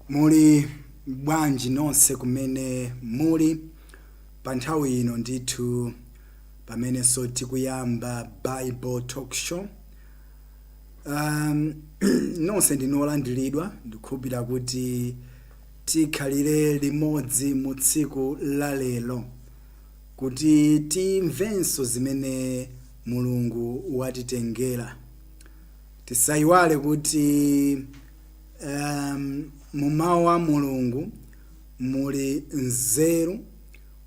Muli bwanji nonse kumene muli pa nthawi ino ndithu, pamenenso tikuyamba Bible Talk Show? Nonse ndinu olandiridwa. Ndikukhulupirira kuti tikhalire limodzi mu tsiku la lero kuti timvenso zimene Mulungu watitengera. Tisayiwale kuti mu mawu a Mulungu muli nzeru,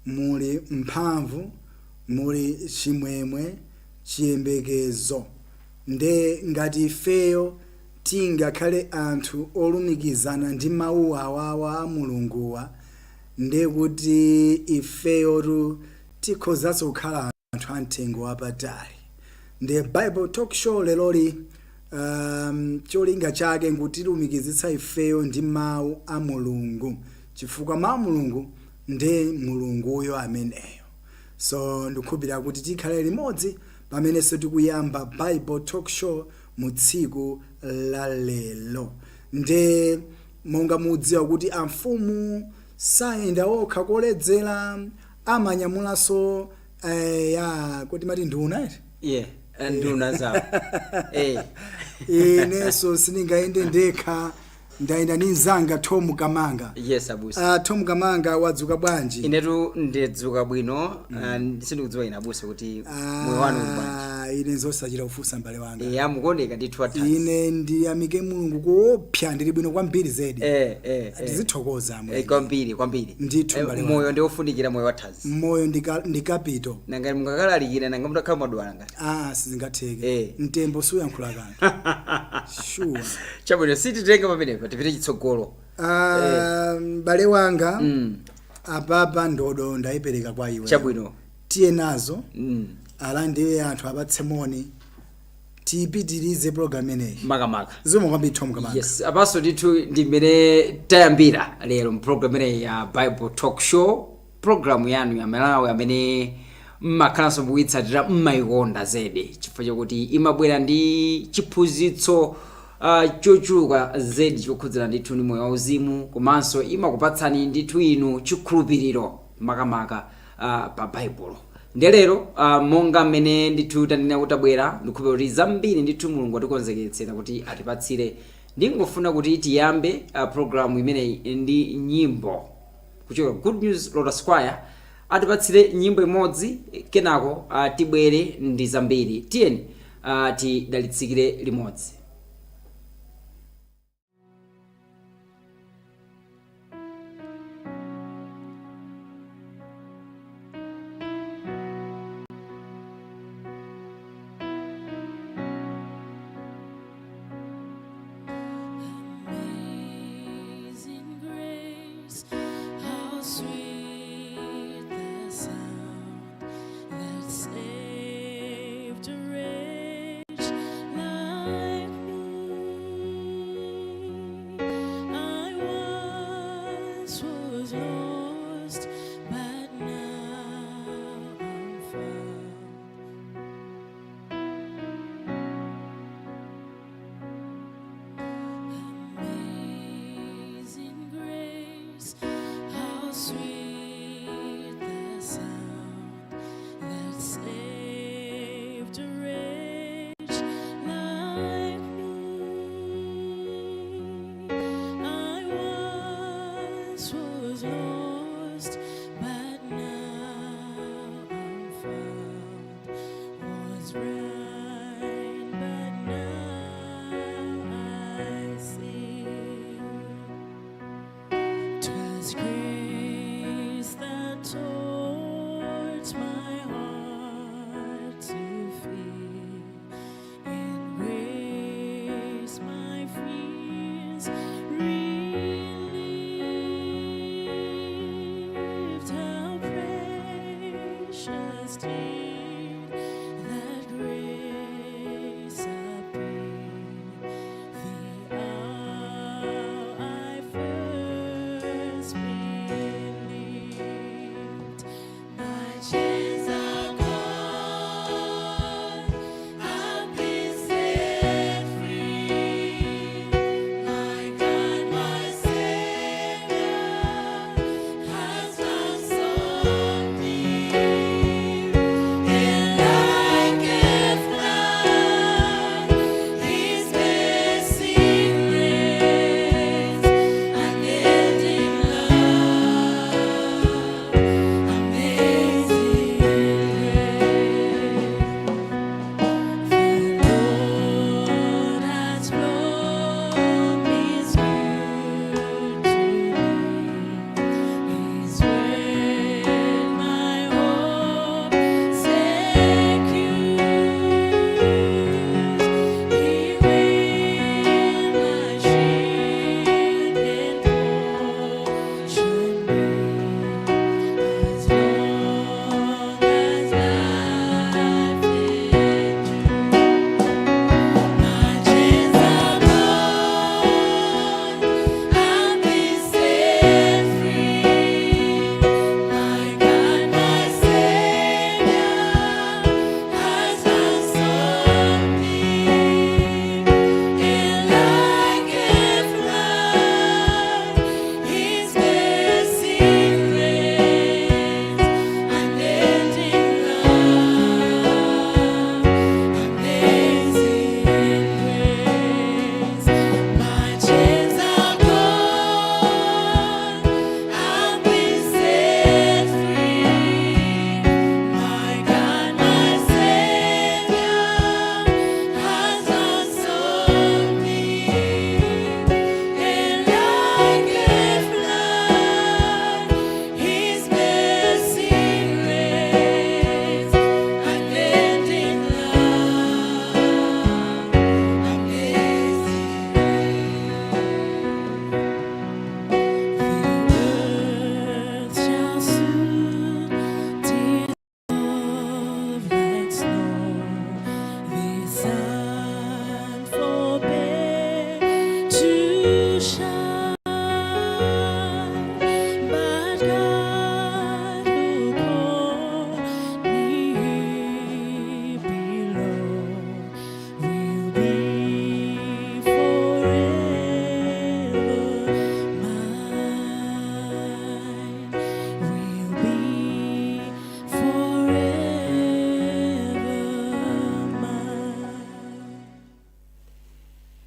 muli mphamvu, muli chimwemwe, chiyembekezo. Nde ngati ifeyo tingakhale anthu olumikizana ndi mawu awawa a Mulunguwa, nde kuti ifeyotu tikhozanso kukhala anthu amtengo wapatali. Nde Bible Talk Show leroli, cholinga chake nkutilumikizitsa ifeyo ndi mawu a Mulungu, chifukwa mawu a Mulungu nde Mulunguyo ameneyo. So ndikukhulupirira kuti tikhale limodzi pamenenso tikuyamba Bible Talk Show mu tsiku la lero. Nde monga mudziwa kuti amfumu sayenda okha koledzera, amanyamulanso ya kuti mati nduna eti? Yeah, nduna zawo. Inenso sindingayende ndekha, ndayenda ndi mzanga Tom Kamanga. Yes, abusa. Tom Kamanga, wadzuka bwanji? Inetu ndidzuka bwino. Sindikudziwa ine abusa kuti moyo wanu uli bwanji. Ine zosachita kufunsa, mbale wanga. Amukuoneka ndithu athanzi. Ine ndiyamike Mulungu kuopsa, ndili bwino kwambiri zedi. Tizithokoza amwene. Kwambiri kwambiri. Ndithu, mbale wanga. Moyo ndi ofunikira, moyo wathanzi. Moyo ndi capital. Nanga mungakalalikira, nanga mutakhala mwadwala ngati? Ah, sizingatheke. Mtembo suyankhula kanthu, sure. Chabwino, sititenga pamenepa, tipite chitsogolo. Ah, m'bale wanga, apapa ndodo ndayipereka kwa iwe. Chabwino. Tiye nazo. Alandire anthu, apatse moni, tiyipitirize program imeneyi. Makamaka. Zikomo kwambiri, Tom Kamanga. Yes, apanso ndithu ndi mmene tayambira lero mprogram imeneyi ya Bible Talk Show, programu yanu ya Malawi amene mmakhalanso mukuyitsatira, mmayikonda zedi chifukwa chakuti imabwera ndi chiphunzitso chochuluka zedi chokhudzana ndithu ndi moyo wauzimu, komanso imakupatsani ndithu inu chikhulupiriro makamaka pa Baibulo. Ndiye lero, monga mmene ndithu tanena kuti tabwera, ndikukhulupirira kuti zambiri ndithu Mulungu atikonzekeretsera kuti atipatsire. Ndingofuna kuti tiyambe programu imeneyi ndi nyimbo kuchoka Good News Lotus Choir. Atipatsire nyimbo imodzi, kenako tibwere ndi zambiri. Tiyeni tidalitsikire limodzi. Amazing grace, how sweet the sound that saved a wretch like me. I once was lost, but now I'm found. Amazing grace, how sweet the sound that saved a wretch like me. I once was lost, but now I'm found. Was blind, but now I see. 'Twas grace that taught my heart to fear, and grace my fears relieved. How precious did that grace appear the hour I first believed.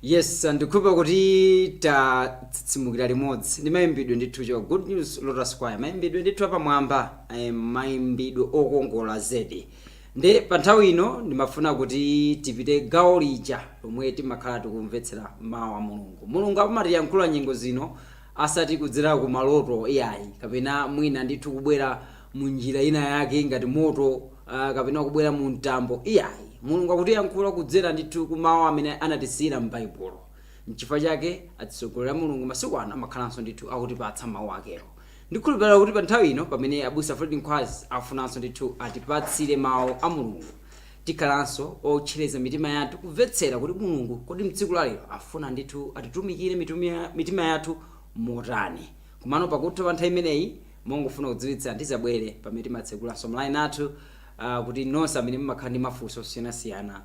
Yes, ndikhupa kuti tatsitsimukira limodzi ndi mayimbidwe ndithu cha Good News Lotus Choir, mayimbidwe ndithu apamwamba, mayimbidwe okongola zedi. Ndi pa nthawi ino ndimafuna kuti tipite gawo lija lomwe timakhala tikumvetsera mawu a Mulungu. Mulungu amatiyankhula nyengo zino, asati kudzera ku maloto iyayi, kapena mwina ndithu kubwera mu njira ina yake ngati moto, kapena kubwera mu mtambo iyayi. Mulungu akutiyankhula kudzera ndithu ku mawu amene anatisiyira m'Baibulo. Nchifukwa chake atsogoleri a Mulungu masiku ano amakhalanso ndithu akutipatsa mawu akewo. Ndikhulupirira kuti pa nthawi ino, pamene Abusa Fred Nkhwazi afunanso ndithu atipatsire mawu a Mulungu, tikhalanso otchereza mitima yathu kumvetsera kuti Mulungu kodi mtsiku la lero afuna ndithu atitumikire mitima yathu motani. Komano pakutha pa nthawi imeneyi, mongofuna kudziwitsa, ndizabwere pamene timatsekulanso ma line athu, kuti nonse amene mumakhala ndi mafunso osiyanasiyana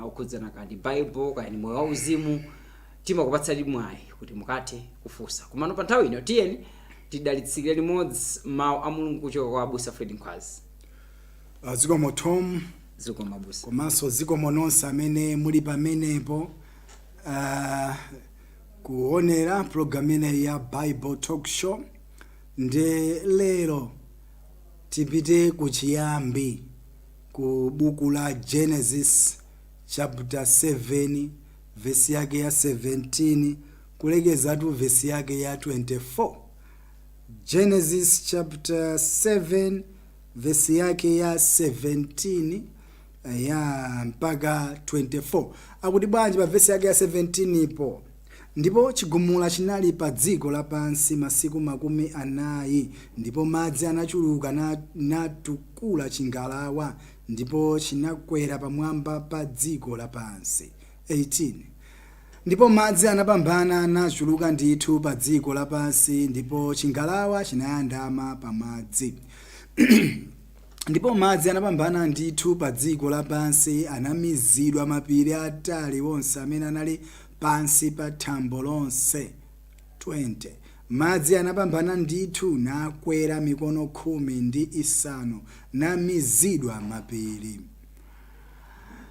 okhudzana kandi Bible kaya ndi moyo wauzimu, timakupatsani mwayi kuti mukathe kufunsa. Komano pa nthawi ino tiyeni tidalitsikire limodzi mawu a Mulungu kuchoka kwa Abusa Fred Nkhwazi. Zikomo, Tom. Zikomo, abusa. Komanso zikomo nonse amene muli pamenepo kuonera program ineyi ya Bible Talk Show. Nde lero tipite kuchiyambi, ku buku la Genesis chapter 7, vesi yake ya 17 kulekezatu vesi yake ya 24. Genesis chapter 7, vesi yake ya 17 ya mpaka 24. Akuti bwanji pa vesi yake ya 17 ipo? "Ndipo chigumula chinali pa dziko lapansi masiku 40, ndipo madzi anachuluka natukula chingalawa, ndipo chinakwera pamwamba pa dziko lapansi." 18 "Ndipo madzi anapambana nachuluka ndithu pa dziko lapansi, ndipo chingalawa chinayandama pamadzi. Ndipo madzi anapambana ndithu pa dziko lapansi, anamizidwa mapiri atali onse amene anali pansi pa thambo lonse." 20 "Madzi anapambana ndithu nakwera mikono 15, namizidwa mapiri.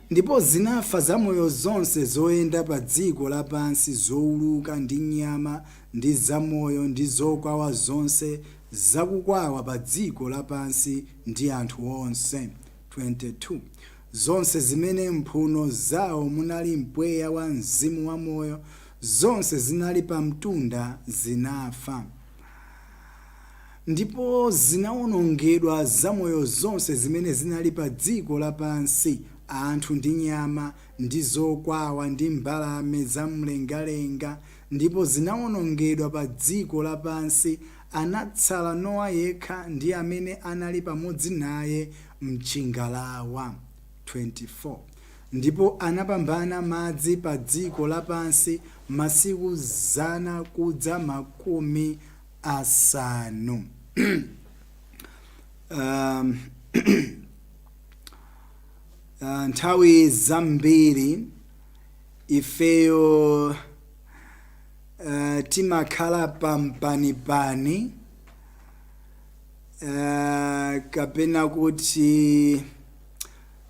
Ndipo zinafa zamoyo zonse zoyenda pa dziko lapansi, zowuluka ndi nyama ndi zamoyo ndi zokwawa zonse zakukwawa pa dziko lapansi ndi anthu onse." 22 "Zonse zimene mphuno zawo munali mpweya wa mzimu wamoyo, zonse zinali pa mtunda zinafa. Ndipo zinawonongedwa zamoyo zonse zimene zinali pa dziko lapansi, anthu ndi nyama ndi zokwawa ndi mbalame zamlengalenga, ndipo zinawonongedwa pa dziko lapansi. Anatsala Nowa yekha ndi amene anali pamodzi naye mchingalawa." 24 "Ndipo anapambana madzi pa dziko lapansi masiku 150." Nthawi zambiri ifeyo timakhala pampanipani, kapena kuti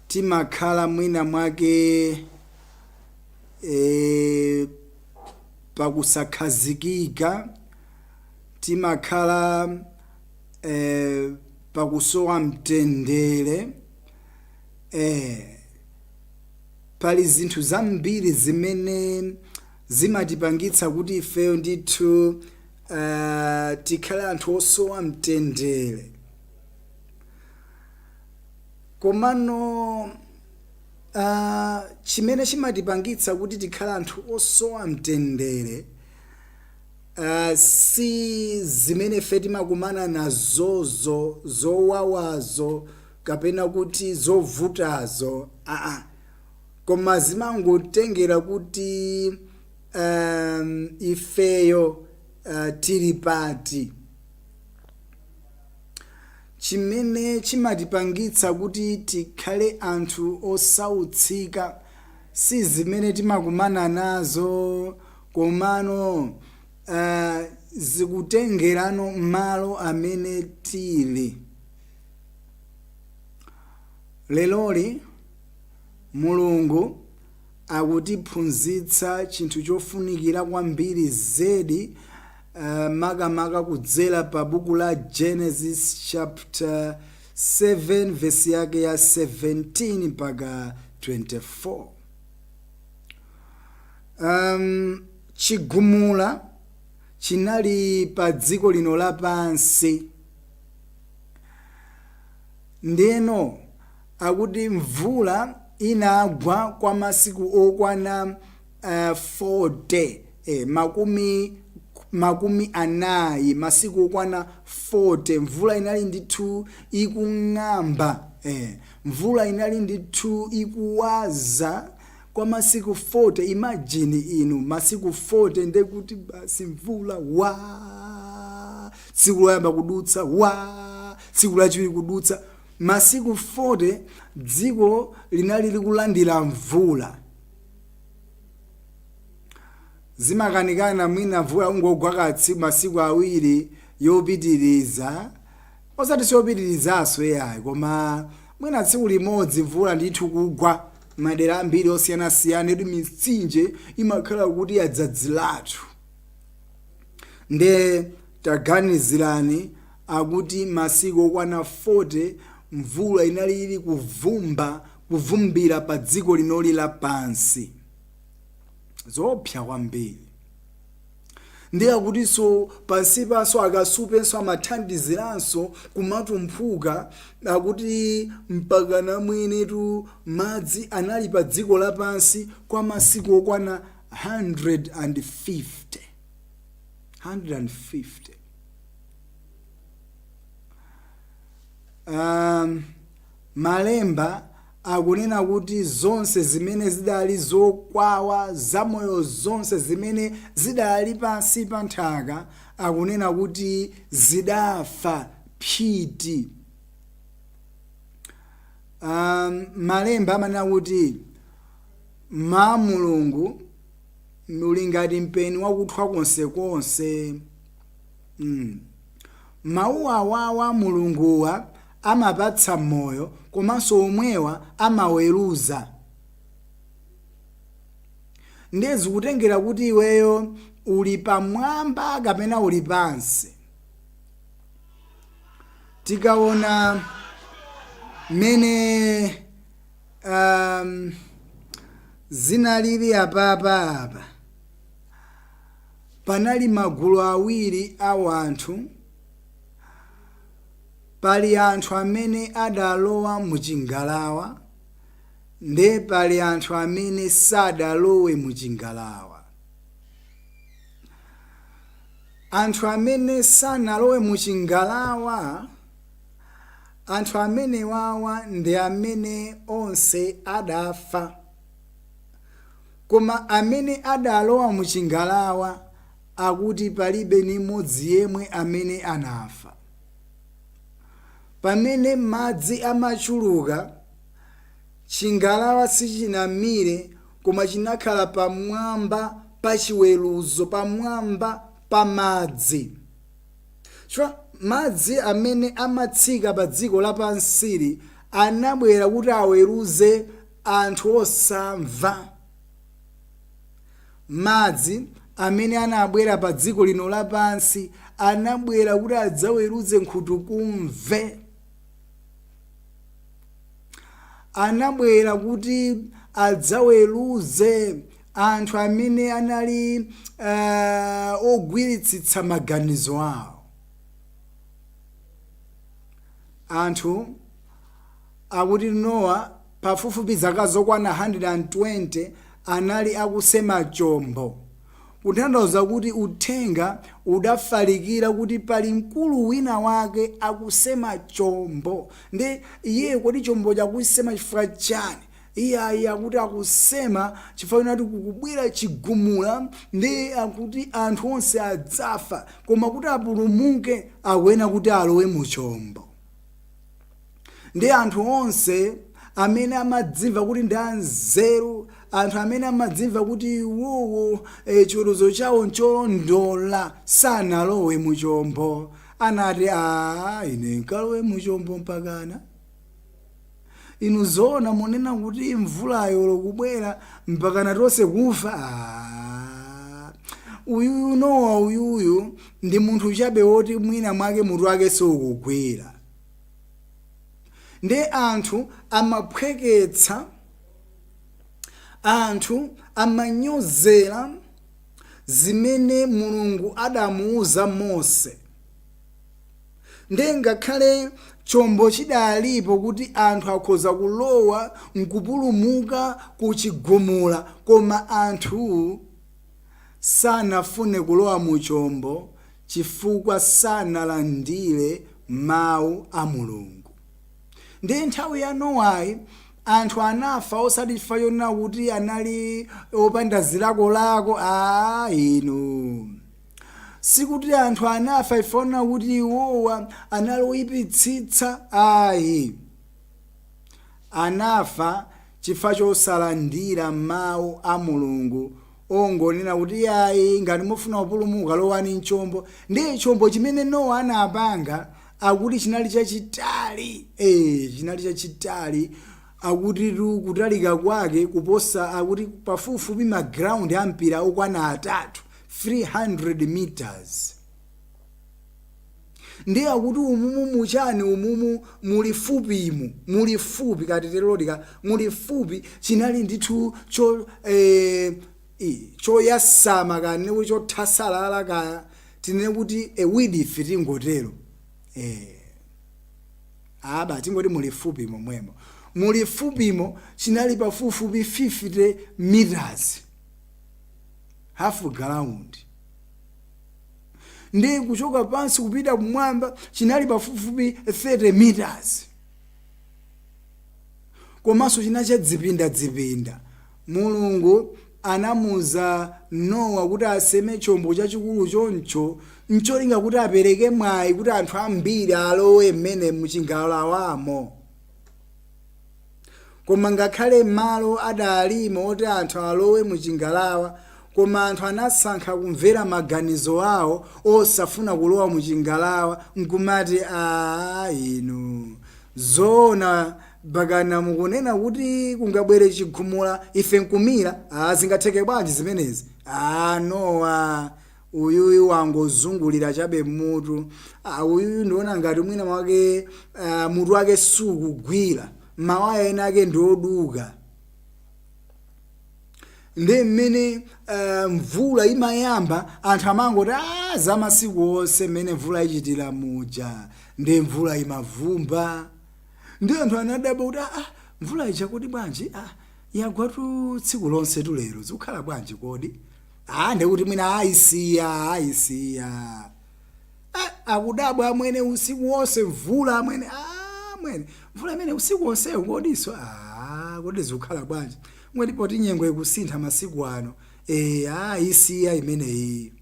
timakhala mwina mwake pakusakhazikika, timakhala pakusowa mtendere. Pali zinthu zambiri zimene zimatipangitsa kuti ifeyo ndithu tikhale anthu osowa mtendere. Komano chimene chimatipangitsa kuti tikhale anthu osowa mtendere si zimene ife timakumana nazozo zowawazo kapena kuti zovutazo, aa, koma zimangotengera kuti ifeyo tili pati. Chimene chimatipangitsa kuti tikhale anthu osautsika si zimene timakumana nazo, komano zikutengerano malo amene tili. Leloli Mulungu akufuna kuti ifeyo tikhale anthu Akutiphunzitsa chinthu chofunikira kwambiri zedi, makamaka kudzera pa buku la Genesis chapter 7 vesi yake ya 17 mpaka 24. Chigumula chinali pa dziko lino lapansi. Ndeno akuti mvula inagwa kwa masiku okwana 40, 40, masiku okwana 40. Mvula inali ndithu ikung'amba, mvula inali ndithu ikuwaza kwa masiku 40. Imagine inu, masiku 40, ndekuti basi mvula wa tsiku loyamba kudutsa, wa tsiku lachiwiri kudutsa, masiku 40 dziko linali likulandira mvula. Zimakanikana mwina mvula ungogwa katsi masiku 2 yopitiriza, osati siyopitirizanso yayi, koma mwina tsiku limodzi mvula ndithu kugwa madera ambiri osiyanasiyana, kuti mitsinje imakhala kuti yadzadziratu. Nde taganizirani, akuti masiku okwana 40 mvula inali ili kuvumba, kuvumbira pa dziko linoli lapansi. Zoopsa kwambiri. Ndi akutinso pansipanso akasupenso amathandiziranso kumatumphuka. Akuti mpakana mwenetu madzi anali pa dziko lapansi kwa masiku okwana 150, 150. Malemba akunena kuti zonse zimene zidali zokwawa, zamoyo zonse zimene zidali pansi pa nthaka, akunena kuti zidafa phiti. Malemba amanena kuti mawu a Mulungu uli ngati mpeni wakuthwa konsekonse. Mawu awawa Mulunguwa amapatsa moyo, komanso omwewa amaweruza. Ndiye zikutengera kuti iweyo uli pamwamba kapena uli pansi. Tikaona mene zinalili apapa, apa panali magulu awiri a wanthu. Pali anthu amene adalowa muchingalawa, nde pali anthu amene sadalowe muchingalawa. Anthu amene sanalowe muchingalawa, anthu amene wawa ndi amene onse adafa. Koma amene adalowa muchingalawa, akuti palibe ni mmodzi yemwe amene anafa. Pamene madzi amachuluka, chingalawa sichinamire, koma chinakhala pamwamba pa chiweruzo, pamwamba pa madzi, chifukwa madzi amene amatsika pa dziko lapansili anabwera kuti aweruze anthu osamva. Madzi amene anabwera pa dziko lino lapansi anabwera kuti adzaweruze nkhutukumve, anabwera kuti adzaweruze anthu amene anali ogwiritsitsa maganizo awo. Anthu akuti Nowa pafupifupi zaka zokwana 120 anali akusema chombo, kutanthauza kuti uthenga udafalikira kuti pali mkulu wina wake akusema chombo. Ndi iye kodi chombo chakusema chifukwa chani? Iye ayi, akuti akusema chifukwa kuti kukubwera chigumula, ndi akuti anthu onse adzafa, koma kuti apulumuke akuyenera kuti alowe mu chombo. Ndi anthu onse amene amadzimva kuti ndi anzeru, anthu amene amadzimva kuti iwowo chiweruzo chawo ncholondola, sanalowe mu chombo. Anati, "Aa, ine nkalowe mu chombo mpakana? Inu zoona munena kuti mvulayo lokubwera mpakana tonse kufa? Ah, uyuyu Nowa uyuyu ndi munthu chabe woti mwina mwake mutu wake siukugwira. Ndi anthu amaphweketsa, anthu amanyozera zimene Mulungu adamuuza Mose. Ndiye ngakhale chombo chidalipo kuti anthu akhoza kulowa nkupulumuka ku chigumula, koma anthu sanafune kulowa mu chombo chifukwa sanalandire mawu a Mulungu. Ndiye nthawi ya Nowayi anthu anafa osati chifukwa chonena kuti anali opanda zilakolako, aa inu. Sikuti anthu anafa chifukwa chonena kuti iwowa anali oyipitsitsa, ayi. Anafa chifukwa chosalandira mawu a Mulungu ongonena kuti ayi, ngati mufuna kupulumuka lowani mchombo. Ndiye chombo chimene Nowa anapanga akuti chinali chachitali, chinali chachitali, akuti tu kutalika kwake kuposa akuti pafupifupi ma ground a mpira okwana atatu, 300 meters. Ndiye akuti umumu muchani, umumu mulifupimu, mulifupi kati terolika mulifupi, chinali ndithu cho choyasama kani kuti chothasalala kaya tinene kuti width tingotero, aba tingoti mulifupi momwemo, mulifupimo chinali pafupifupi 50 meters, half ground. Ndi kuchoka pansi kupita kumwamba chinali pafupifupi 30 meters, komanso china cha dzipinda. Mulungu anamuza Nowa kuti aseme chombo chachikulu choncho ncholinga kuti apereke mwayi kuti anthu ambiri alowe mmene muchingalawamo. Koma ngakhale malo adalimo oti anthu alowe muchingalawa, koma anthu anasankha kumvera maganizo awo osafuna kulowa muchingalawa, nkumati, aa inu zoona bakana mukunena kuti kungabwere chigumula ife nkumira? Aa, zingatheke bwanji zimenezi? Aa, Nowa uyuyu wangozungulira chabe mutu. Aa, uyuyu ndiona ngati mwina mwake mutu wake sukugwira, mawaya ena ake ndi oduka. Ndi mmene mvula imayamba, anthu amangoti, ah, za masiku onse mmene mvula ichitira muja. Ndi mvula imavumba, ndi anthu anadabwa kuti, ah, mvula ija kodi bwanji, ah, yagwatu tsiku lonse tu lero, zikukhala bwanji kodi? Ah, ndikuti mwina ayisiya, ayisiya. Ah, akudabwa amwene, usiku wonse mvula amwene, ah, amwene mvula imene usiku wonsewu kodiso, ah, kodi zikukhala bwanji? Mweti poti nyengo ikusintha masiku ano, ah, isiya imeneyi.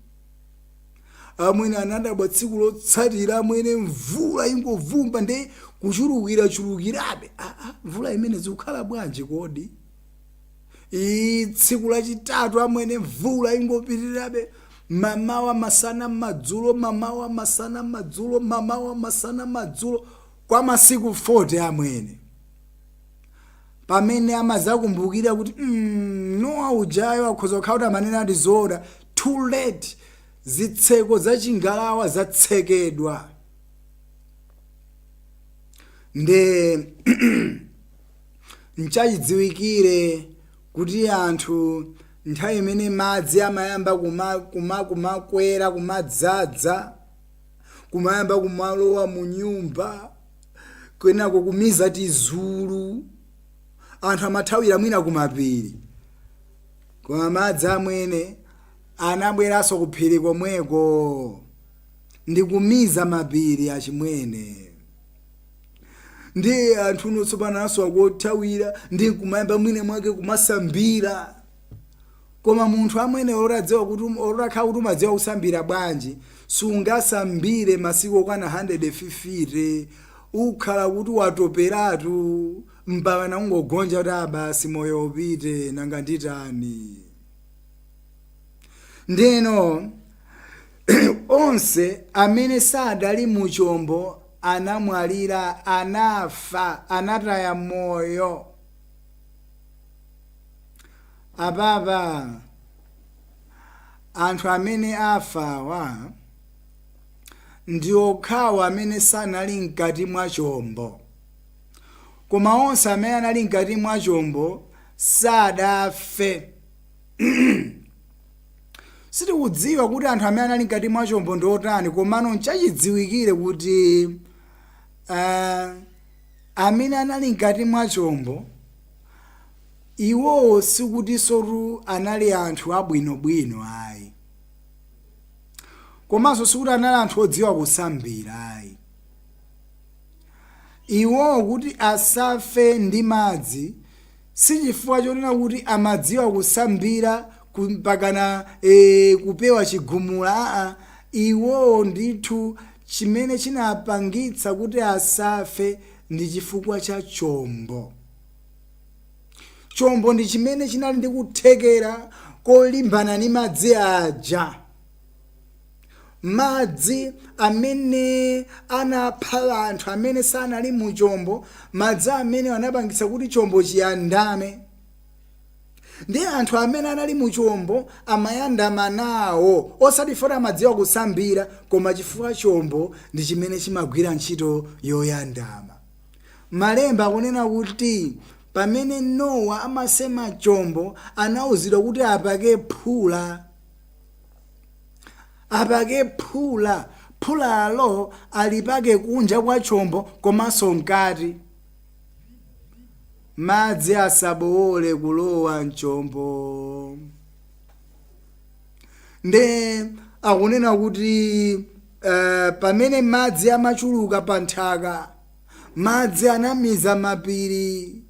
Amwene anadabwa tsiku lotsatira, amwene mvula ingovumba ndi kuchulukira chulukirabe. Ah, ah, mvula imene zikukhala bwanji kodi? Iyi tsiku lachitatu amwene mvula ingopitirirabe, mamawa masana madzulo, mamawa masana madzulo, mamawa masana madzulo, kwa masiku 40 amwene. Pamene amazakumbukira kuti Nowa ujayo akhoza kukhala kuti amanena ati zoona, too late, zitseko za chingalawa zatsekedwa. Ndi nchachidziwikire kuti anthu nthawi imene madzi amayamba kumakwera, kumadzadza, kumayamba kumalowa mu nyumba, kenako kumiza tizulu, anthu amathawira mwina kumapiri. Koma madzi amwene anabweranso kuphiri komweko ndi kumiza mapiri achimwene. Ndi anthu uno tsopano aso akuthawira ndi kumayamba mwina mwake kumasambira. Koma munthu amwene otadziwa kuti otakhala kuti umadziwa kusambira bwanji, sungasambire masiku okwana 150, ukhala kuti watoperatu mpaka ungogonja kuti ah, basi moyo upite, nanga nditani? Ndeno onse amene sadali mu chombo Anamwalira, anafa, anataya moyo. Apapa anthu amene afawa ndi okhawo amene sanali mkati mwa chombo, koma onse amene anali mkati mwa chombo sadafe. Sitikudziwa kuti anthu amene anali mkati mwa chombo ndi otani, komano nchachidziwikire kuti amene anali mkati mwa chombo iwowo sikutinsotu anali anthu abwinobwino ayi, komanso sikuti anali anthu odziwa kusambira ayi. Iwowo kuti asafe ndi madzi si chifukwa chonena kuti amadziwa kusambira mpakana kupewa chigumula, aa. Iwowo ndithu chimene chinapangitsa kuti asafe ndi chifukwa cha chombo. Chombo ndi chimene chinali ndi kuthekera kolimbana ndi madzi aja, madzi amene anapha anthu amene sanali mu chombo. Madzi amene anapangitsa kuti chombo chiyandame, ndi anthu amene anali mu chombo amayandama nawo, osati foti amadziwa kusambira, koma chifukwa chombo ndi chimene chimagwira ntchito yoyandama. Malemba akunena kuti pamene Nowa amasema chombo, anawuzidwa kuti apake phula, apake phula. Phulalo alipake kunja kwa chombo komanso mkati, madzi asabowole kulowa mchombo. Nde akunena kuti pamene madzi amachuluka pa nthaka, madzi anamiza mapiri,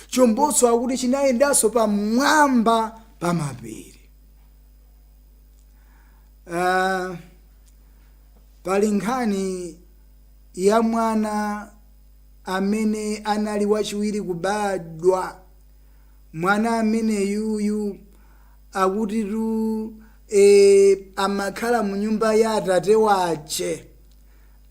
chombonso akuti chinayendanso pamwamba pa mapiri. Pali nkhani ya mwana amene anali wachiwiri kubadwa. Mwana amene yuyu akutitu amakhala mu nyumba ya atate wace.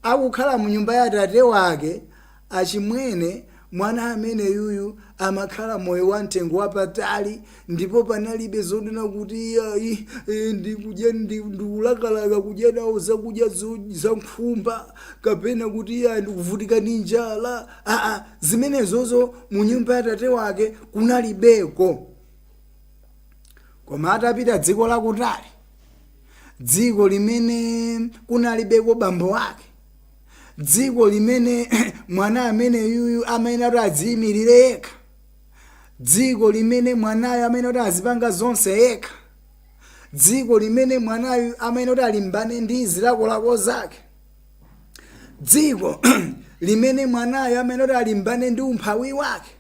Akukhala mu nyumba ya atate wake, achimwene, mwana amene yuyu amakhala moyo wa mtengo wapatali, ndipo panalibe zonena kuti ayi, ndikudya, ndikulakalaka kudya nawo zakudya za nkhumba, kapena kuti iya, ndikuvutika ndi njala. Aa, zimenezozo mu nyumba ya atate wake kunalibeko. Koma atapita dziko lakutali, dziko limene kunalibeko bambo ake, dziko limene mwana amene yuyu amene ati adziyimirire yekha, dziko limene mwanayo amene kuti azipanga zonse yekha, dziko limene mwanayo amene kuti alimbane ndi zilakolako zake, dziko limene mwanayo amene kuti alimbane ndi umphawi wake,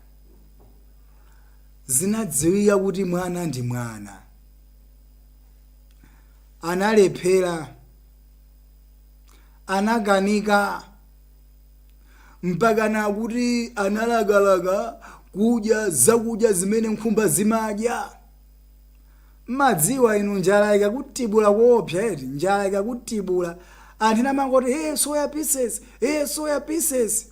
zinadziwika kuti mwana ndi mwana. Analephera, anakanika, mpaka nakuti analakalaka kudya zakudya zimene nkhumba zimadya. Mmadziwa inu, njala ikakutibula kuopsa eti, njala ikakutibula, anthu ena amangoti, "Hey, soya pieces, hey, soya pieces."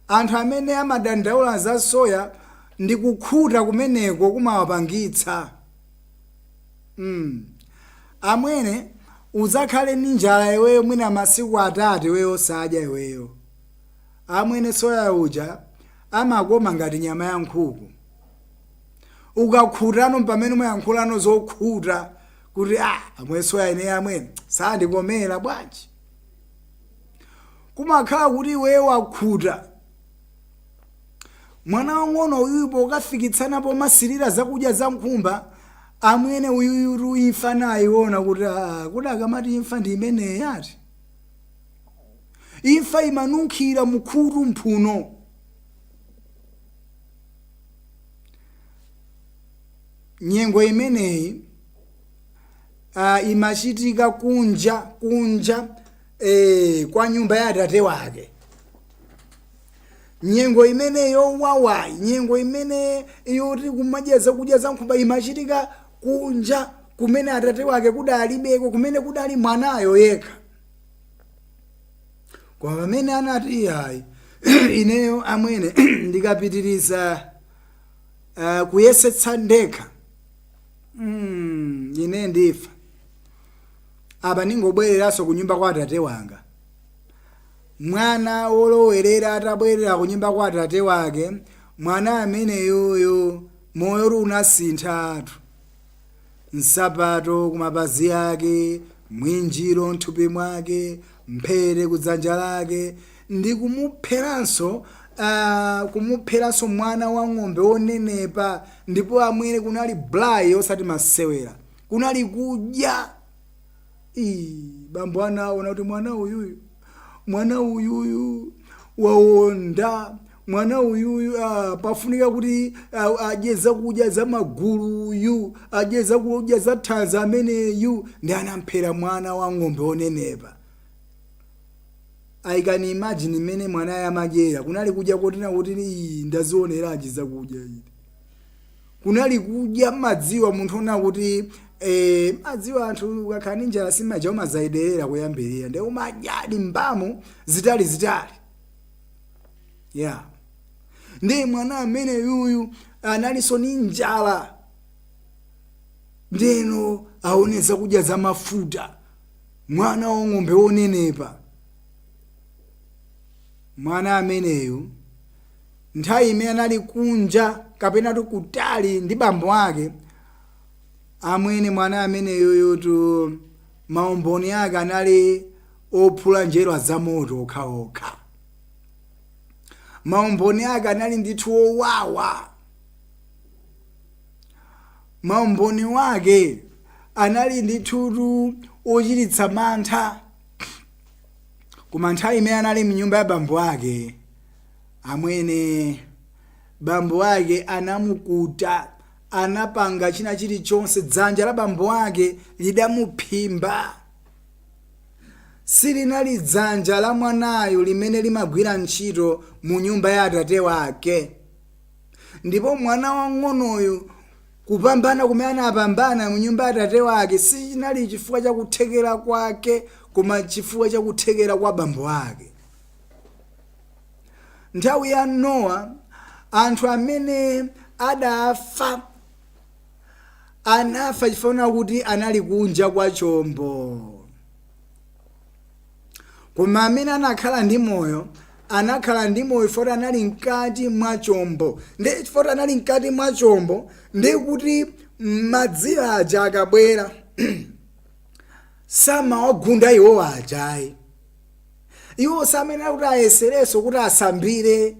Anthu amene amadandaula za soya ndi kukhuta kumeneko kumawapangitsa. Amwene, udzakhale ndi njala iweyo mwina masiku 3 iweyo osadya iweyo, amwene, soya uja amakoma ngati nyama ya nkhuku. Ukakhutano pamene umayankhulano zokhuta kuti, "Ah, amwene, soya ine, amwene, sandikomera bwanji?" Kumakhala kuti iweyo wakhuta. Mwana wang'ono uyuyu pokafikitsana pomasirira zakudya za nkhumba, amwene, uyuyutu imfa nayiona kuti, ah, kuti akamati imfa ndi imeneyi ati imfa imanunkhira mkhutu, mphuno. Nyengo imeneyi imachitika kunja kwa nyumba ya atate wake. Nyengo imene yowawayi, nyengo imene yoti kumadya zakudya za nkhumba, imachitika kunja kumene atate wake kudalibeko, kumene kudali mwanayo yekha. Koma pamene anati, "Ayi, ineyo amwene ndikapitiriza kuyesetsa ndekha, ine ndifa apa, ningobwereranso ku nyumba kwa atate wanga." Mwana wolowerera atabwerera ku nyumba kwa atate wake, mwana ameneyoyo moyo unasinthatu. Nsapato kumapazi ake, mwinjiro mthupi mwake, mphere kudzanja lake, ndi kumupheranso mwana wa ng'ombe wonenepa. Ndipo amwene, kunali braai, osati masewera, kunali kudya. Ii, bambo anaona kuti mwana uyuyu, mwana uyuyu wawonda, mwana uyuyu pafunika kuti adye zakudya za maguluyu, adye zakudya za thanzi ameneyu. Ndi anamphera mwana wa ng'ombe wonenepa. I can imagine imene mwanayo amadyera. Kunali kudya kotina kuti, "Ii, ndazioneranji zakudya ine?" Kunali kudya. Madziwa munthu ona kuti madziwa anthu ukakhala ndi njala simaja umazayiderera kuyambirira, ndi umadyadi mbamu zitali zitali ya. Ndi mwana amene yuyu analinso ni njala, ndeno aone zakudya za mafuta, mwana wang'ombe wonenepa. Mwana ameneyu nthawi imene anali kunja kapena kutali ndi bambo ake, amwene, mwana ameneyoyotu maumboni ake anali ophula njerwa zamoto okhaokha. Maumboni ake anali ndithu owawa. Maumboni wake anali ndithutu ochititsa mantha. Koma nthawi imene anali mnyumba ya bambo ake, amwene, bambo ake anamukuta, anapanga china chilichonse. Dzanja la bambo ake lidamuphimba. Silinali dzanja la mwanayo limene limagwira ntchito mu nyumba ya atate wake. Ndipo mwana wang'onoyu kupambana kumene anapambana mu nyumba ya atate wake sichinali chifukwa chakuthekera kwake, koma chifukwa chakuthekera kwa bambo ake. Nthawi ya Nowa, anthu amene adafa anafa chifukwa kuti anali kunja kwa chombo, koma amene anakhala ndi moyo anakhala ndi moyo chifukwa anali mkati mwa chombo. Ndi chifukwa anali mkati mwa chombo, ndi kuti madzi aja akabwera samawagunda iwo ajayi. Iwo samenera kuti ayeserenso kuti asambire,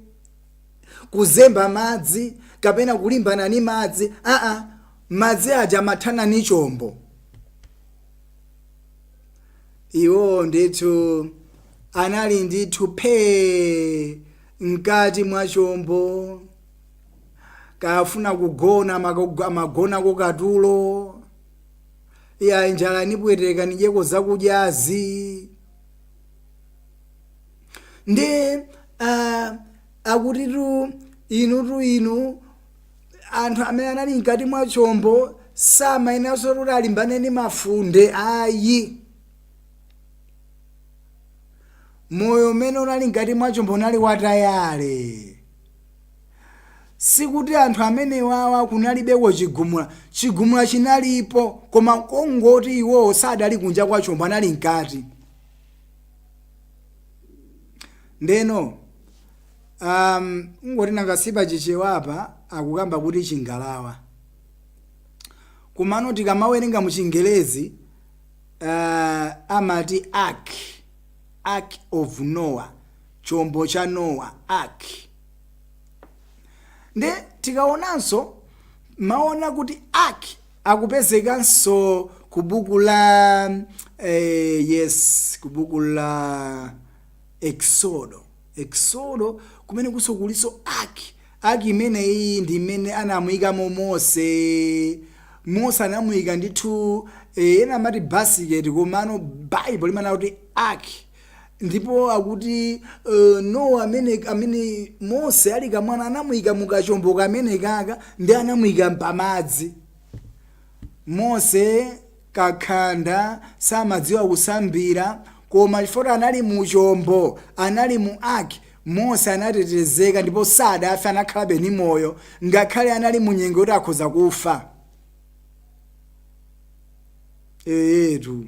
kuzemba madzi kapena kulimbana ni madzi. Aa, madzi aja amathana ni chombo. Iwo ndithu anali ndithu phee mkati mwa chombo. Kafuna kugona, amagonako katulo. "Iya, njala nipweteka, nidyeko zakudyazi." Ndi akutitu inutu, inu anthu amene anali mkati mwa chombo samayeneranso kuti alimbane ndi mafunde ayi. Moyo umene unali mkati mwa chombo unali watayale. Sikuti anthu amenewawa kunalibeko chigumula. Chigumula chinalipo, koma kongoti iwowo sadali kunja kwa chombo, anali mkati. Ndeno ngoti nangasipa Chichewapa akukamba kuti chingalawa, kumano tikamawerenga mu Chingelezi amati ark, Ark of Noah, chombo cha Noah, ark. Nde tikaonanso maona kuti ark akupezekanso ku buku la yes, ku buku la Exodo. Exodo kumene kuso kuliso ark. Ark imeneyi ndi imene anamuyikamo Mose. Mose anamuyika ndithu, ena amati basket, komano Bible limanena kuti ark. Ndipo akuti Nowa amene Mose ali kamwana anamuyika mukachombo kamene kaka, ndi anamuyika pamadzi. Mose kakhanda, samadziwa kusambira. Koma chifukwa anali mu chombo, anali mu ark, Mose anatetezeka ndipo sadafe, anakhalabe ndi moyo ngakhale anali mu nyengo yoti akhoza kufa. Eyetu,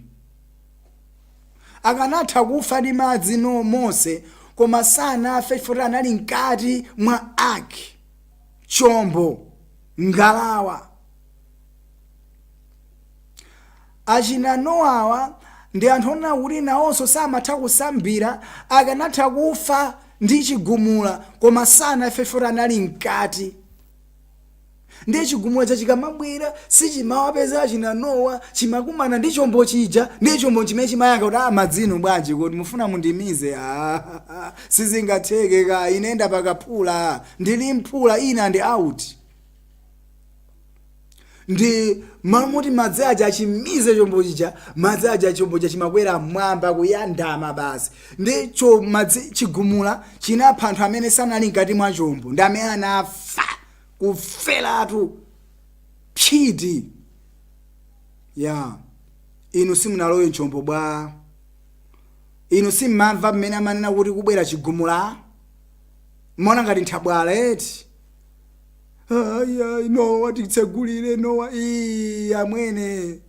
akanatha kufa ndi madzi no Mose, koma sanafe chifukwa anali mkati mwa ark, chombo, ngalawa. Achina Nowawa ndi anthu onena kuti nawonso samatha kusambira, akanatha kufa ndi chigumula, koma sanafe chifukwa anali mkati. Ndiye chigumula chachikamabwera sichimawapeza achina Nowa, chimakumana ndi chombo chija. Ndiye chombo chimene chimayankha kuti, "Ah, madzinu bwanji? Kuti mufuna mundimize? Ah, sizingatheke ka, ine ndapakaphula, ndili mphula, in and out." Ndi malo moti madzi aja achimize chombo chija, madzi aja, chombo chija chimakwera mmwamba kuyandama basi. Ndi cho madzi, chigumula chinapha anthu amene sanali mkati mwa chombo, ndi amene anafa kuferatu phiti ya. Inu simunalowe mchombo bwa? Inu simmamva mmene amanena kuti kubwera chigumula? Mona ngati nthabwala eti? Ayi, Nowa, titsegulire Nowa. Ii, amwene,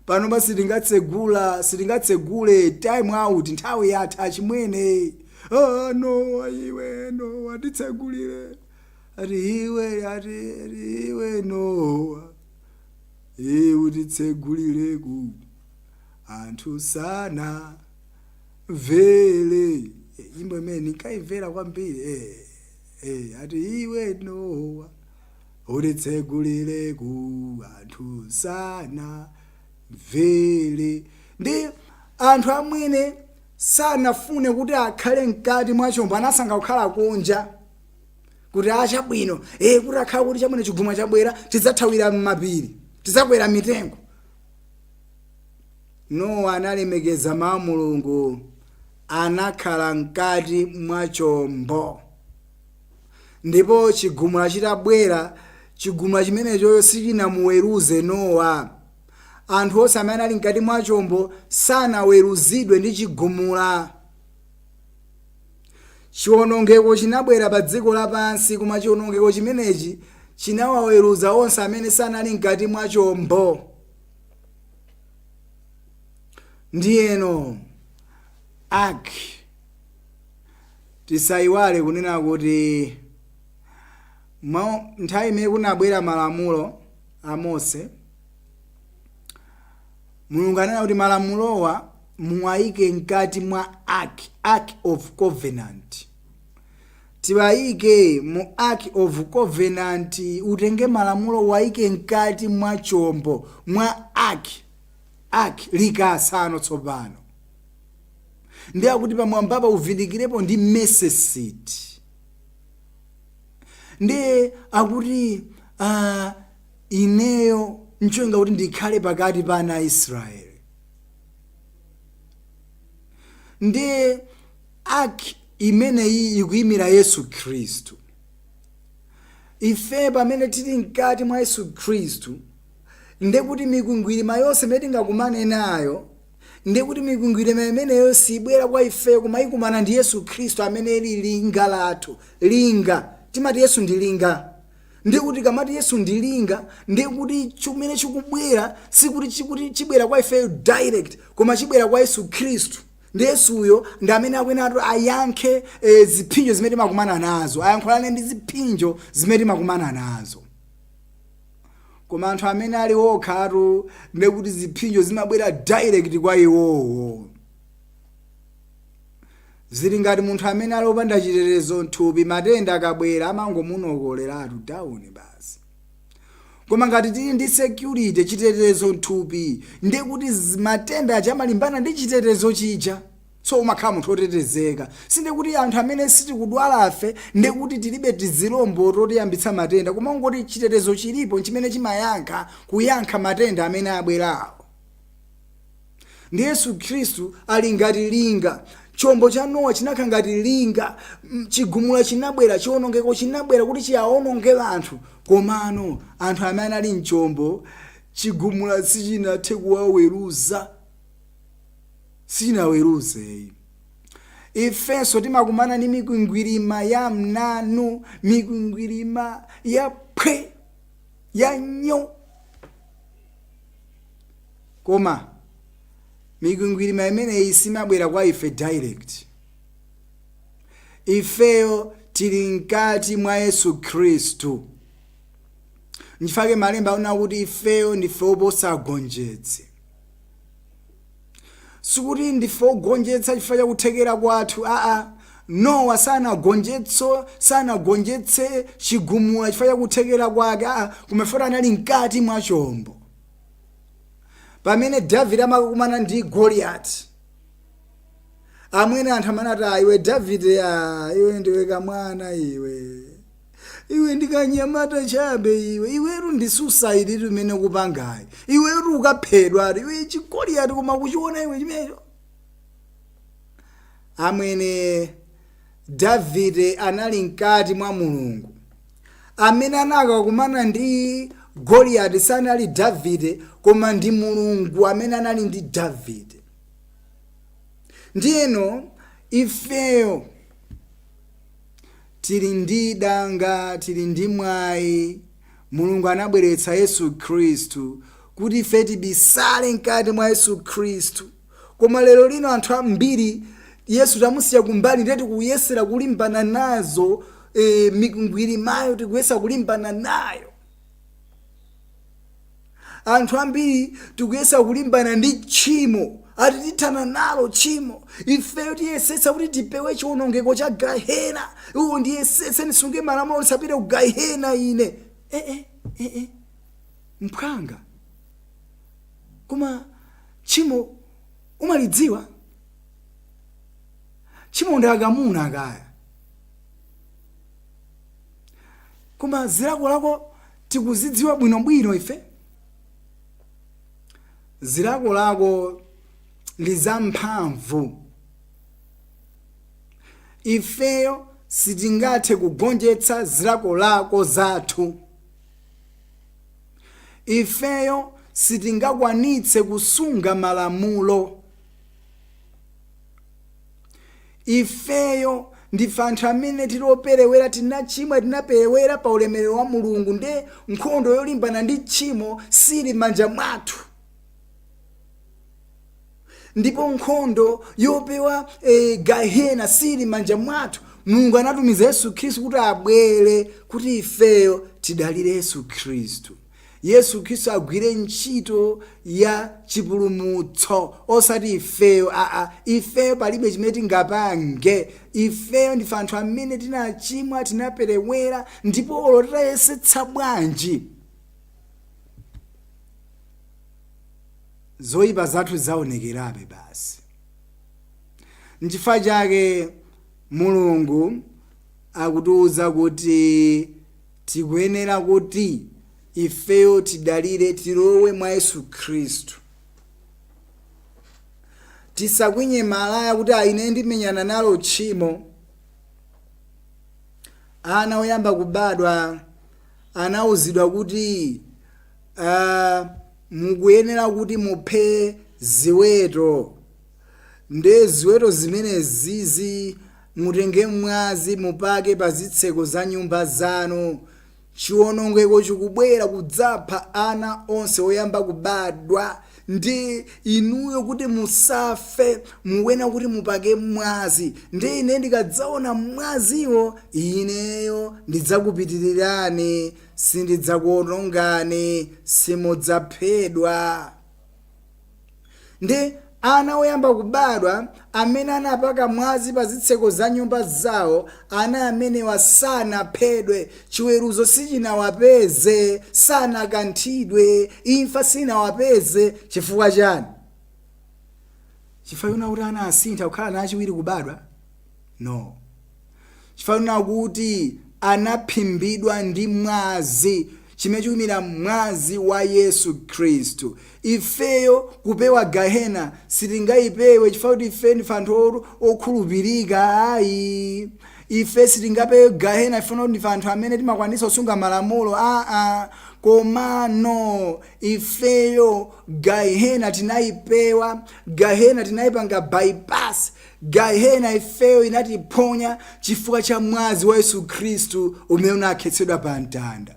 pano pa sitingatsegula, sitingatsegule, time out, nthawi yatha chimwene. Ah, Nowa, iwe Nowa, titsegulire. Ati iwe, ati iwe Nowa, iwe titsegulire ku anthu sana mvere. Nyimbo imene ndinkaimvera kwambiri. Ati iwe Nowa, utitsegulire ku anthu sana mvere. Ndi anthu amwene sanafune kuti akhale mkati mwa chombo, anasankha kukhala kunja kuti achabwino, kuti akhala kuti chabwino, chigumula chabwera, tidzathawira m'mapiri, tidzakwera mitengo. Nowa analemekeza mawu a Mulungu, anakhala mkati mwa chombo, ndipo chigumula chitabwera, chigumula chimenechoyo sichinamuweruze Nowa. Anthu onse amene ali mkati mwa chombo sanaweruzidwe ndi chigumula. Chiwonongeko chinabwera pa dziko lapansi, koma chiwonongeko chimenechi chinawaweruza onse amene sanali mkati mwa chombo. Ndiyeno ark, tisayiwale kunena kuti nthawi imene kunabwera malamulo a Mose, Mulungu anena kuti malamulowa muwayike mkati mwa ark, ark of covenant. Tiwayike mu ark of covenant. Utenge malamulo, wayike mkati mwa chombo, mwa ark, ark likasano. Tsopano ndi akuti pamwambapa uvindikirepo ndi mercy seat. Ndi akuti ineyo ncholinga kuti ndikhale pakati pa ana a Israeli. Ndi ark imeneyi ikuyimira Yesu Khristu. Ife pamene tili mkati mwa Yesu Khristu, ndekuti mikwingwirima yonse imene tingakumane nayo, ndekuti mikwingwirima imeneyo sibwera kwa ife, koma ikumana ndi Yesu Khristu amene ili linga lathu. Linga, timati Yesu ndi linga. Ndikuti kamati Yesu ndi linga, ndikuti chimene chikubwera sikuti chikuti chibwera kwa ifeyo direct, koma chibwera kwa Yesu Khristu. Ndi Yesuyo ndi amene akuyenatu ayankhe ziphinjo zimene timakumana nazo, ayankhulane ndi ziphinjo zimene timakumana nazo. Koma anthu amene ali okhatu, ndekuti ziphinjo zimabwera direct kwa iwowo. Zili ngati munthu amene ali opanda chitetezo mthupi, matenda akabwera amangomunokoleratu down basi. Koma ngati tili ndi security, chitetezo mthupi, ndekuti matenda aja amalimbana ndi chitetezo chija, so umakhala munthu otetezeka. Sindekuti anthu amene sitikudwalafe ndekuti tilibe tizilombo totiyambitsa matenda, koma ungoti chitetezo chilipo chimene chimayankha kuyankha matenda amene abwerawo. Ndi Yesu Khristu ali ngati linga. Chombo cha Nowa chinakhala ngati linga. Chigumula chinabwera, chiwonongeko chinabwera kuti chiyawononge anthu, komano anthu amene anali mchombo, chigumula sichinathe kuwaweruza. Sichinaweruze. Ifenso timakumana ndi mikwingwirima ya mnanu, mikwingwirima ya phwe, ya nyo. Koma mikwingwirima imeneyi simabwera kwa ife direct. Ifeyo tili mkati mwa Yesu Khristu. Nchifukwa malemba akunena kuti ifeyo ndife oposa agonjetsi. Sikuti ndife ogonjetsa chifukwa cha kuthekera kwathu, aa. Nowa sanagonjetse chigumula chifukwa cha kuthekera kwake, aa, koma chifukwa anali mkati mwa chombo. Pamene Davide amakakumana ndi Goliyati, amwene anthu amanati, "Ah, iwe Davide, ah, iwe ndiwe kamwana iwe, iwe ndikanyamata chabe iwe, iwetu ndi suicide imene ukupangayi, iwetu ukaphedwa iwe, chigoliyati koma kuchiona iwe chimenecho." Amwene, Davide anali mkati mwa Mulungu. Amene anakakumana ndi Goliyati sanali Davide, koma ndi Mulungu amene anali ndi Davide. Ndiyeno ifeyo tili ndi danga, tili ndi mwayi. Mulungu anabweretsa Yesu Khristu kuti ife tibisale mkati mwa Yesu Khristu. Koma lero lino anthu ambiri Yesu tamusiya kumbali, ndiye tikuyesera kulimbana nazo mikwingwirimayo, tikuyesa kulimbana nayo. Anthu ambiri tikuyesa kulimbana ndi tchimo, ati tithana nalo tchimo, ifeyo tiyesetsa kuti tipewe chiwonongeko cha gahena, uwo ndiyesetse ndisunge malamulo ndisapite ku gahena ine. Eh, eh, eh, mphwanga, koma tchimo umalidziwa? Tchimo ndi akamuna kaya, koma zilakolako tikuzidziwa bwinobwino ife? Zilakolako ndi zamphamvu. Ifeyo sitingathe kugonjetsa zilakolako zathu. Ifeyo sitingakwanitse kusunga malamulo. Ifeyo ndife anthu amene tili operewera, tinachimwa, tinaperewera pa ulemerero wa Mulungu. Nde nkhondo yolimbana ndi tchimo sili m'manja mwathu, ndipo nkhondo yopewa gahena sili m'manja mwathu. Mulungu anatumiza Yesu Khristu kuti abwere kuti ifeyo tidalire Yesu Khristu, Yesu Khristu agwire ntchito ya chipulumutso, osati ifeyo, aa. Ifeyo palibe chimene tingapange. Ifeyo ndife anthu amene tinachimwa, tinaperewera, ndipo olo titayesetsa bwanji, zoyipa zathu zaonekerabe basi. Nchifukwa chake Mulungu akutiuza kuti tikuyenera kuti ifeyo tidalire, tilowe mwa Yesu Khristu. Tisakwinye malaya kuti aine ndimenyana nalo tchimo. Ana oyamba kubadwa anauzidwa kuti mukuyenera kuti muphe ziweto, nde ziweto zimene zizi mutenge mwazi mupake pa zitseko za nyumba zanu. Chiwonongeko chikubwera kudzapha ana onse oyamba kubadwa, ndi inuyo kuti musafe mukuyenera kuti mupake mwazi, ndi ine ndikadzaona mwaziwo ineyo ndidzakupitirirani, sindidzakuwonongani, simudzaphedwa. Ndi ana oyamba kubadwa amene anapaka mwazi pa zitseko za nyumba zawo, ana amenewa sanaphedwe, chiweruzo sichinawapeze, sanakanthidwe, imfa sinawapeze. Chifukwa chani? Chifukwa chona kuti ana asintha kukhala ana achiwiri kubadwa? No, chifukwa chona kuti anaphimbidwa ndi mwazi, chimene chikuyimira mwazi wa Yesu Khristu. Ifeyo kupewa gahena sitingayipewe chifukwa kuti ife ndife anthu okhulupirika, ayi. Ife sitingapewe gahena ifuna kuti ndife anthu amene timakwanisa kusunga malamulo. Aa, komano ifeyo gahena tinayipewa, gahena tinayipanga bypass. Gahena ifeyo inatiphonya chifukwa cha mwazi wa Yesu Khristu umene unakhetsedwa pa mtanda.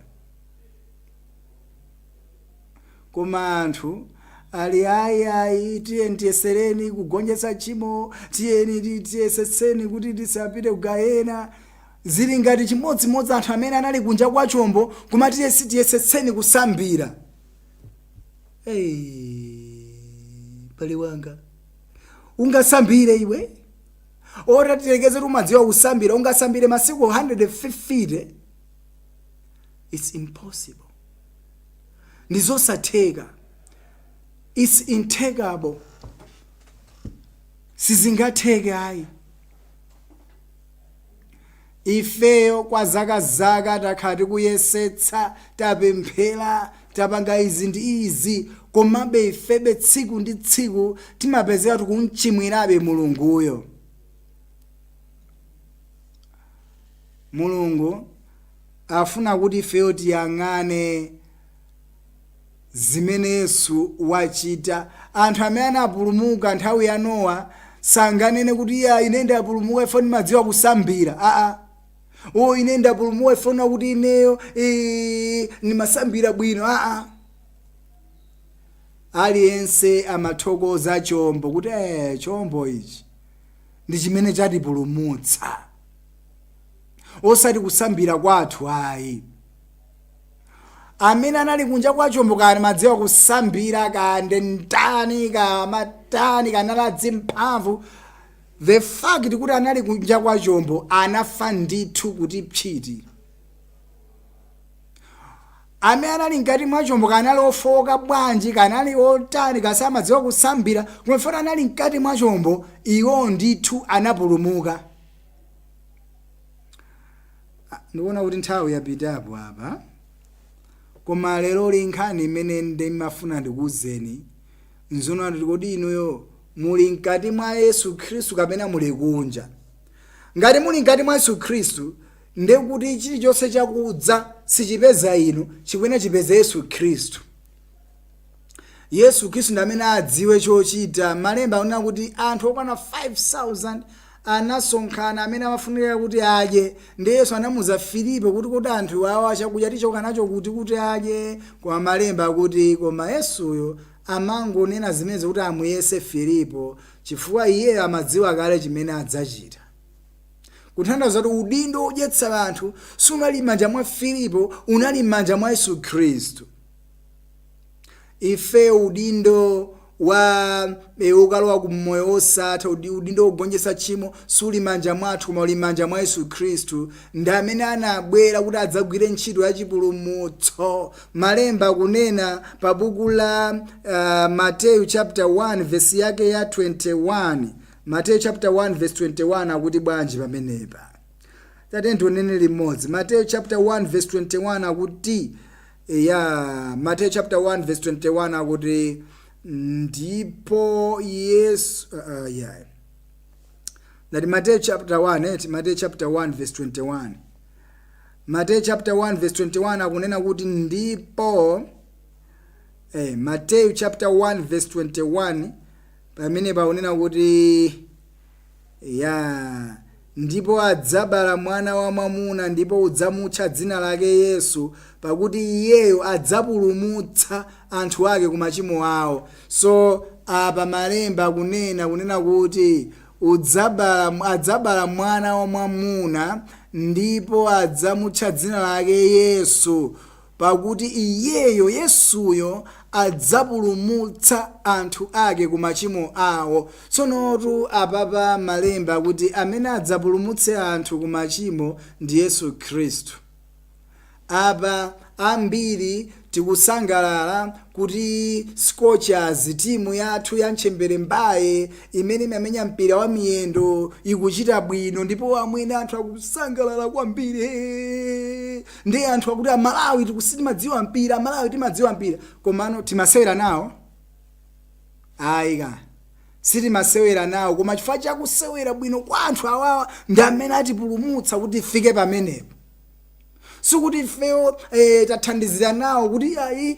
Koma anthu ali, "Ayi, ayi, tiyeni tiyesereni kugonjetsa tchimo, tiyeni tiyesetseni kuti tisapite ku gahena." Zili ngati chimodzimodzi anthu amene anali kunja kwa chombo koma, "Tiyesi tiyesetseni kusambira." Hey, pale wanga, ungasambire iwe? Ota tilekeze kuti umadziwa kusambira, ungasambire masiku 150? It's impossible, ndi zosatheka. It's intakable, sizingatheke ayi. Ifeyo kwa zaka zaka takhala tikuyesetsa, tapemphera, tapanga izi ndi izi, komabe ifebe tsiku ndi tsiku timapezeka tikumchimwirabe Mulunguyo. Mulungu afuna kuti ifeyo tiyang'ane zimene Yesu wachita. Anthu amene anapulumuka nthawi ya Nowa sanganene kuti, "Iya, ine ndapulumuka ifo ndimadziwa kusambira." Aa, o, ine ndapulumuka ifona kuti ineyo ndimasambira bwino. Aa, aliyense amathokoza chombo kuti chombo ichi ndi chimene chatipulumutsa, osati kusambira kwathu ayi. Amene anali kunja kwa chombo, kani madziwa kusambira, kande ndani, kamatani, kanali mphamvu, the fact kuti anali kunja kwa chombo anafa ndithu kuti pchiti. Amene anali mkati mwa chombo, kanali ofowoka bwanji, kanali otani, kasamadziwa kusambira, koma foti anali mkati mwa chombo, iwo ndithu anapulumuka. Ah, ndikuona kuti nthawi yapitapo apa, koma lero nkhani imene ndimafuna ndikuwuzeni nzona kuti kodi inuyo muli mkati mwa Yesu Khristu kapena muli kunja? Ngati muli mkati mwa Yesu Khristu, ndekuti chilichonse chakudza sichipeza inu, chikuyenera chipeze Yesu Khristu. Yesu Khristu ndi amene adziwe chochita. Malemba akunena kuti anthu okwana 5000 anasonkhana amene amafunikira kuti adye, ndi Yesu anamuza Filipo kuti, "Kuti anthu awa chakudya tichoka nacho kuti adye?" Koma malemba akuti koma Yesuyo amangonena zimenezi kuti amuyese Filipo, chifukwa iyeyo amadziwa kale chimene adzachita. Kutanthauza kuti udindo wodyetsa anthu sunali m'manja mwa Filipo, unali m'manja mwa Yesu Khristu. Ife udindo wa ukalowa ku moyo wosatha, udindo wogonjetsa tchimo suli manja mwathu, koma uli manja mwa Yesu Khristu. Ndi amene anabwera kuti adzagwire ntchito ya chipulumutso. Malemba kunena pa buku la Mateyu chapter 1 verse yake ya 21, Mateyu chapter 1 verse 21, akuti bwanji pamenepa? Tate tionene limodzi. Mateyu chapter 1 verse 21 akuti ya, Mateyu chapter 1 verse 21 akuti, "Ndipo Yesu," yeah, ndati Mateyu chapter 1 eti, Mateyu chapter 1 verse 21, Mateyu chapter 1 verse 21 akunena kuti ndipo Mateyu chapter 1 verse 21 pamene pakunena kuti ya, "Ndipo adzabala mwana wa mwamuna, ndipo udzamutcha dzina lake Yesu, pakuti iyeyo adzapulumutsa anthu ake ku machimo awo." So apa malemba kunena kuti adzabala mwana wa mwamuna, ndipo adzamutcha dzina lake Yesu, pakuti iyeyo Yesuyo adzapulumutsa anthu ake ku machimo awo. Tsonotu apapa malemba kuti amene adzapulumutse anthu ku machimo ndi Yesu Khristu. Apa ambiri tikusangalala kuti Scorchers, timu yathu ya mchembere mbaye imene imamenya mpira wa miyendo, ikuchita bwino, ndipo amwene anthu akusangalala kwambiri. Ndi anthu akuti, "Amalawi timadziwa mpira, Amalawi timadziwa mpira." Komano timasewera nawo? Ayika. Sitimasewera nawo, koma chifukwa chakusewera bwino kwa anthu awawa ndi amene atipulumutsa kuti tifike pamenepo. Sikuti ifeyo tathandizira nawo kuti ayi,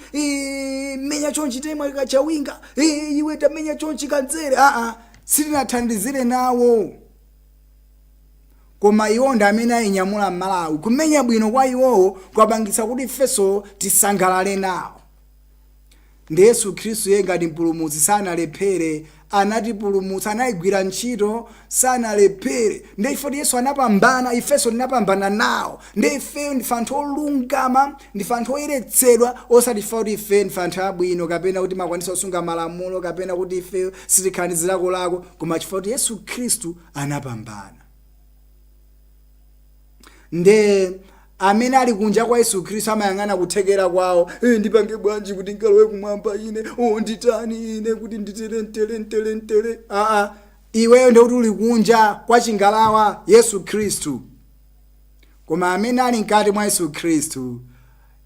menya chonchi, temwa kachawinga, iwe tamenya chonchi kanzere. Aa, sitinathandizire nawo, koma iwo ndi amene ayinyamula Malawi. Kumenya bwino kwa iwowo kwapangitsa kuti ifenso tisangalale nawo. Ndi Yesu Khristu ye ngati mpulumutsi sanalephere, anatipulumutsa, anayigwira ntchito, sanalephere. Ndi ife kuti Yesu anapambana, ifenso tinapambana nawo. Ndi ifeyo ndife anthu olungama, ndife anthu oyeretsedwa, osati ife kuti ife ndife anthu abwino kapena kuti makwanisa kusunga malamulo kapena kuti ife sitikhala ndi zilakolako, koma chifukwa kuti Yesu Khristu anapambana. Nde amene ali kunja kwa Yesu Khristu amayang'ana kuthekera kwawo: "Ndipange bwanji kuti nkalowe kumwamba ine? Oh, nditani ine kuti nditere ntere ntere ntere?" Aa, iweyo ndikuti uli kunja kwa chingalawa Yesu Khristu. Koma amene ali mkati mwa Yesu Khristu,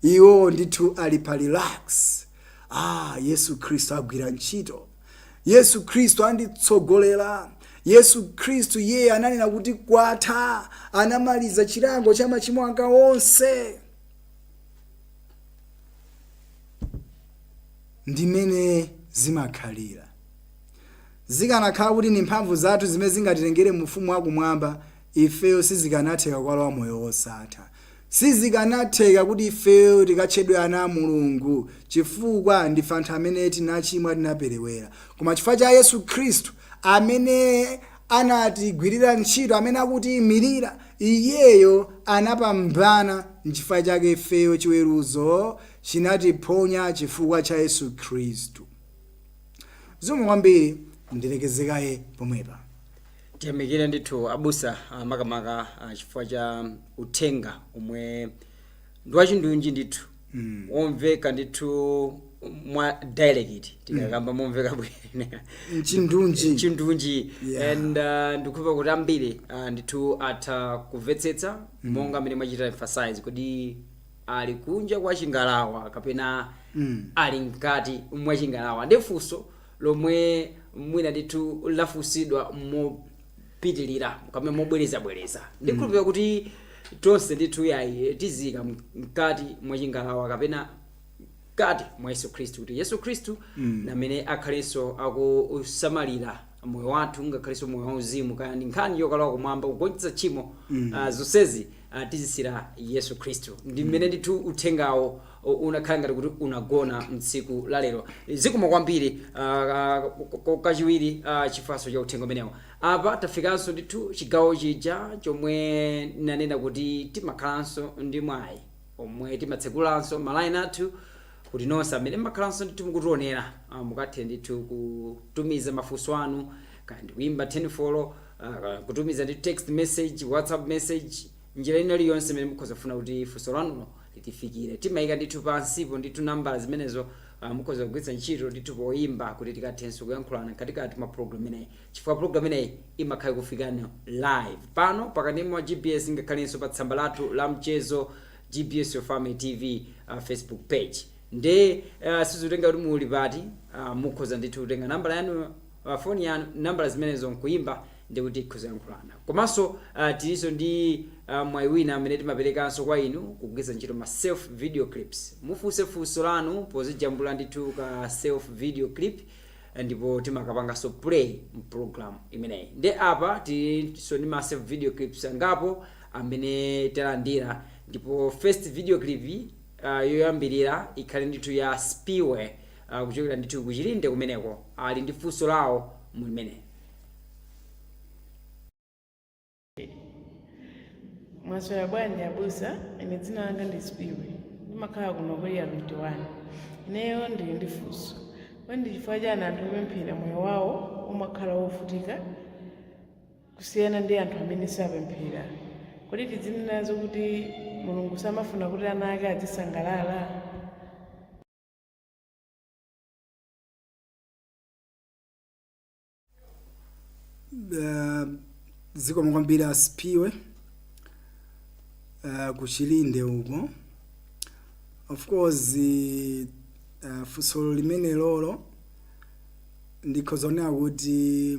iwo ndithu ali pa relax. Ah, Yesu Khristu agwira ntchito, Yesu Khristu anditsogolera. Yesu Khristu iye ananena kuti kwatha, anamaliza chilango cha machimo anga onse. Ndimene zimakhalira. Zikanakhala kuti ni mphamvu zathu zimene zingatitengere mu ufumu wakumwamba, ifeyo sizikanatheka kukalowa moyo wosatha, sizikanatheka kuti ifeyo tikatchedwe ana a Mulungu, chifukwa ndife anthu amene tinachimwa, tinaperewera. Koma chifukwa cha Yesu Khristu amene anatigwirira ntchito, amene akutiyimirira, iyeyo anapambana. Nchifukwa chake ifeyo chiweruzo chinatiphonya chifukwa cha Yesu Khristu. Zikomo kwambiri, ndilekezekaye pomwepa. Tiyamikire ndithu abusa, makamaka chifukwa cha uthenga omwe ndi wachindunji ndithu, womveka ndithu mwa dialect, tikakamba momveka bwino. Mchindunji. Chindunji. And ndikukhulupirira kuti ambiri ndithu atha kumvetsetsa monga amene mwachita emphasize kuti ali kunja kwa chingalawa kapena ali mkati mwa chingalawa. Ndi funso lomwe mwina ndithu lafunsidwa mopitilira kapena mobwerezabwereza. Ndikhulupirira kuti tonse ndithu yayi tizika mkati mwa chingalawa kapena mkati mwa Yesu Khristu, kuti Yesu Khristu namene akhalenso akusamalira moyo wathu, ngakhalenso moyo wauzimu, kaya ndi nkhani yokalowa kumwamba, kugonjetsa tchimo, zonsezi tizisira Yesu Khristu. Ndi mmene ndithu uthengawo unakhala ngati kuti unagona mtsiku la lero. Zikomo kwambiri kachiwiri chifaso cha uthenga umenewo. Apa tafikanso ndithu chigawo chija chomwe nanena kuti timakhalanso ndi mwayi omwe timatsekulanso malaini athu kuti nonse amene mmakhalanso ndithu mukutionera mukathe ndithu kutumiza mafunso anu, kaya ndikuimba 10 folo, kutumiza ndi text message, WhatsApp message, njira ina iliyonse imene mukhoza kufuna kuti funso lanulo litifikire. Timayika ndithu pansipo ndithu nambala zimenezo, mukhoza kugwiritsa ntchito ndithu poyimba kuti tikathenso kuyankhulana mkatikati mwa program imeneyi, chifukwa program imeneyi imakhala ikufikani live pano pakanema wa GBS, ngakhalenso pa tsamba lathu la mchezo GBS Your Family TV Facebook page. Nde sizikutenga kuti muli pati, mukhoza ndithu kutenga nambala yanu, foni yanu, nambala zimenezo nkuimba ndikuti tikhoza kuyankhulana. Komanso tilinso ndi mwayi wina amene timaperekanso kwa inu kugwiritsa ntchito ma self video clips. Mufunse funso lanu pozijambula ndithu ka self video clip, ndipo timakapanganso play mprogram imeneyi. Nde apa tilinso ndi ma self video clips angapo amene talandira, ndipo first video clip yoyambirira ikhale ndithu ya Spiwe, kuchokera ndithu kuchilinde kumeneko, ali ndi funso lawo mulimene. Mwaswera bwanji abusa? Ine dzina langa ndi Spiwe, ndimakhala kuno ku Area 51. Ineyo ndili ndi funso. Kodi ndi chifukwa chani anthu opemphera moyo wawo umakhala wovutika kusiyana ndi anthu amene sapemphera? Kodi tidzinenazo kuti Mulungu samafuna kuti ana ake azisangalala? Zikomo kwambiri Asipiwe kuchilinde uko. Of course, funso limene lolo Ndikhoza kunena kuti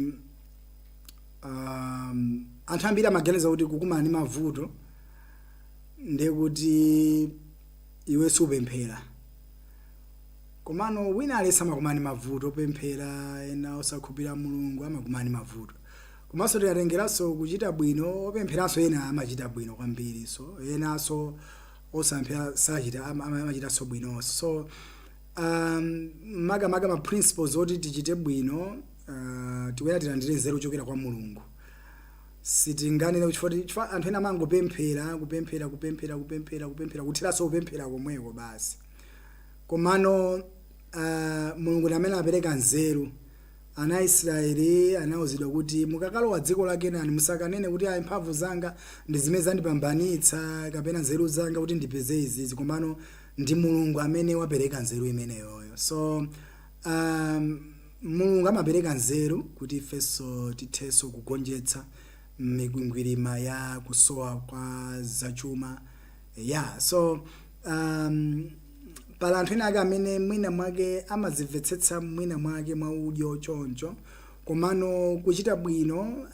anthu ambiri amaganiza kuti kukumana ndi mavuto ndiye kuti iwe supemphera, komano wina aliyense amakumana ndi mavuto, opemphera, ena osakhulupirira Mulungu amakumana ndi mavuto. Komanso tikatengeranso kuchita bwino, opempheranso ena amachita bwino kwambiri, so enanso osapemphera sachita amachitanso bwinonso. So makamaka ma principles oti tichite bwino, tikuyenera tilandire nzeru kuchokera kwa Mulungu. Sitinganene chifukwa anthu ena amangopemphera, kupemphera, kupemphera, kupemphera, kupemphera, kutheranso kupemphera komweko basi. Komano Mulungu ndi amene apereka nzeru. Ana a Israeli anauzidwa kuti, "Mukakalowa dziko la Kenani, musakanene kuti, 'Ayi, mphamvu zanga ndi zimene zandipambanitsa kapena nzeru zanga kuti ndipeze izizi,' komano ndi Mulungu amene wapereka nzeru imeneyoyo." So Mulungu amapereka nzeru kuti ifenso tithenso kugonjetsa mikwingwirima ya kusowa kwa zachuma. Yeah, so pali anthu ena ake amene mwina mwake amazimvetsetsa mwina mwake mwa udyo choncho, komano kuchita bwino,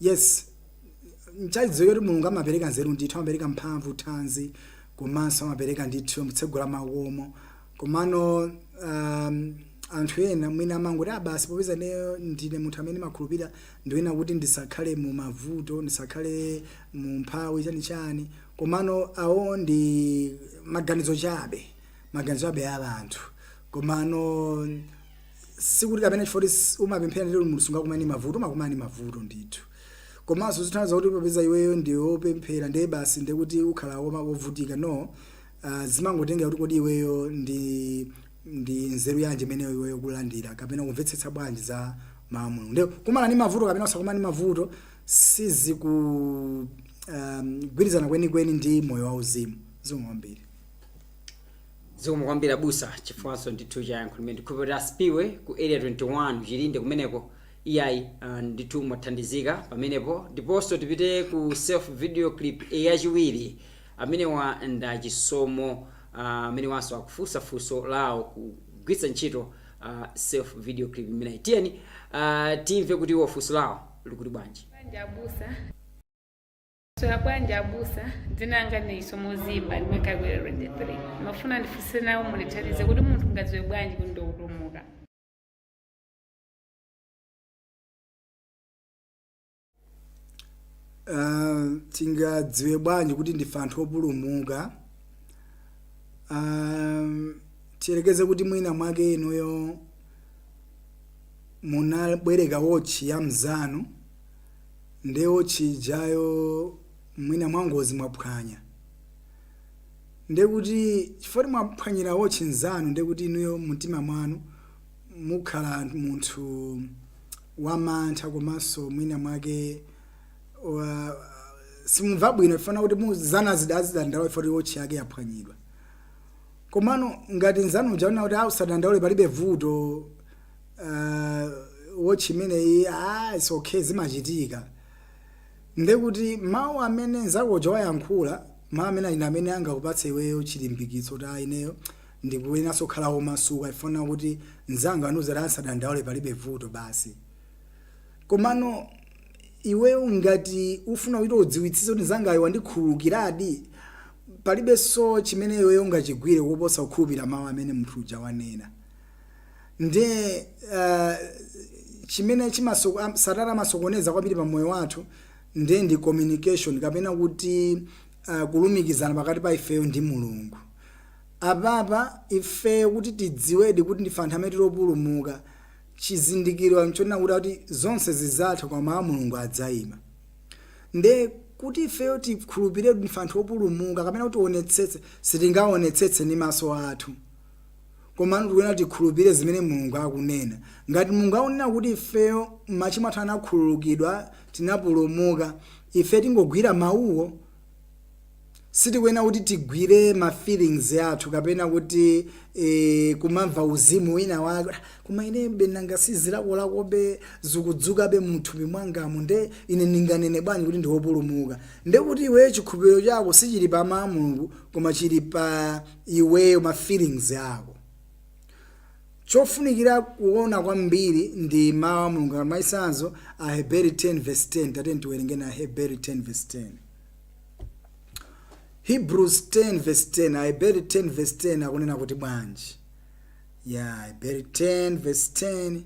yes, nchachidziwikire kuti Mulungu amapereka nzeru ndithu, amapereka mphamvu, thanzi, komanso amapereka ndithu kutsegula makomo. Komano anthu ena mwina amangoti, "Ah, basi, popeza ineyo ndine munthu amene makhulupirira, ndiwena kuti ndisakhale mu mavuto, ndisakhale mu mphawi, chani chani." Komano awo ndi maganizo chabe, maganizo chabe a anthu. Komano sikuti kapena chifukwa kuti umapemphera ndithu munthu sungakumane ndi mavuto. Umakumana ndi mavuto ndithu. Komanso zithandiza kuti popeza iweyo ndi wopemphera, ndiye basi, ndiye kuti ukhala wovutika? No, zimangotengera kuti kodi iweyo ndi nzeru yanji imeneyo iweyo kulandira kapena kumvetsetsa bwanji za mawu a Mulungu. Ndiye kumana ndi mavuto kapena usakumana ndi mavuto siziku gwirizana kwenikweni ndi moyo wauzimu. Zikomo kwambiri. Zikomo kwambiri, abusa, chifukwanso ndithu cha yankho limene. Ndikhulupirira Asipiwe ku Area 21 Chilinde kumeneko, iyayi, ndithu mwathandizika pamenepo. Ndiponso tipite ku self video clip yachiwiri. Amenewa ndachisomo, amenewanso akufunsa funso lawo kugwiritsa ntchito self video clip imeneyi. Tiyeni timve kuti iwo funso lawo likuti bwanji. Bwanji, abusa? Swera bwanji, abusa? Dzina langa ndi Chisomo Zimba, ndimakhala ku 23. Mafuna ndifunse nawo, mundithandize kuti munthu ungadziwe bwanji kuti ndikupulumuka? Tingadziwe bwanji kuti ndife anthu opulumuka? Tiyerekeze kuti mwina mwake inuyo munabwereka wotchi ya mzanu, ndiye wotchi ijayo mwina mwangozi mwaphwanya. Ndiye kuti chifukwa kuti mwaphwanyira wotchi mzanu, ndiye kuti inuyo mumtima mwanu mukhala munthu wamantha, komanso mwina mwake simumva bwino ifana kuti muzana azidandaula chifukwa kuti wotchi yake yaphwanyidwa. Komano ngati nzanu uja aona kuti, "Ah, usadandaule, palibe vuto, wotchi imeneyi, ah, it's okay, zimachitika," ndekuti mawu amene nzako uja wayankhula, mawu amene ali amene angakupatse iweyo chilimbikitso kuti, "Ah, ineyo ndikuyeneranso kukhala womasuka ifuna kuti mzanga anuza kuti asadandaule, palibe vuto," basi. Komano iweyo ngati ufuna kuti udziwitsitse kuti mzangayo wandikhululukiradi, palibenso chimene iweyo ungachigwire kuposa kukhulupirira mawu amene munthu uja wanena. Ndiye chimene Satana amasokoneza kwambiri pa moyo wathu ndiye ndi communication, kapena kuti kulumikizana pakati pa ifeyo ndi Mulungu. Apapa ifeyo kuti tidziwedi kuti ndife anthu amene tilopulumuka, chizindikiro nchonena kuti zonse zidzatha koma mawu a Mulungu adzayima. Nde kuti ifeyo tikhulupirire kuti ndife anthu opulumuka kapena kuti tionetsetse, sitingaonetsetse ndi maso athu, komano tikuyenera tikhulupirire zimene Mulungu akunena. Ngati Mulungu akunena kuti ifeyo machimo athu anakhululukidwa, tinapulumuka, ife tingogwira mawuwo. Sitikuyenera kuti tigwire ma feelings athu kapena kuti kumamva uzimu wina wake, "Koma inebe nanga sizilakolakobe zikudzukabe muthupi mwangamu, nde ine ndinganene bwanji kuti ndiwopulumuka?" Nde kuti iweyo chikhulupiriro chako sichili pa mawu a Mulungu, koma chili pa iweyo, ma feelings ako. Chofunikira kuona kwambiri ndi mawu a Mulungu. Mwachitsanzo, Aheberi 10 verse 10. Tatiyeni tiwerengeni Aheberi 10 verse 10, Hebrews 10 verse 10. Aheberi 10 verse 10 akunena kuti bwanji? Ya, Aheberi 10 verse 10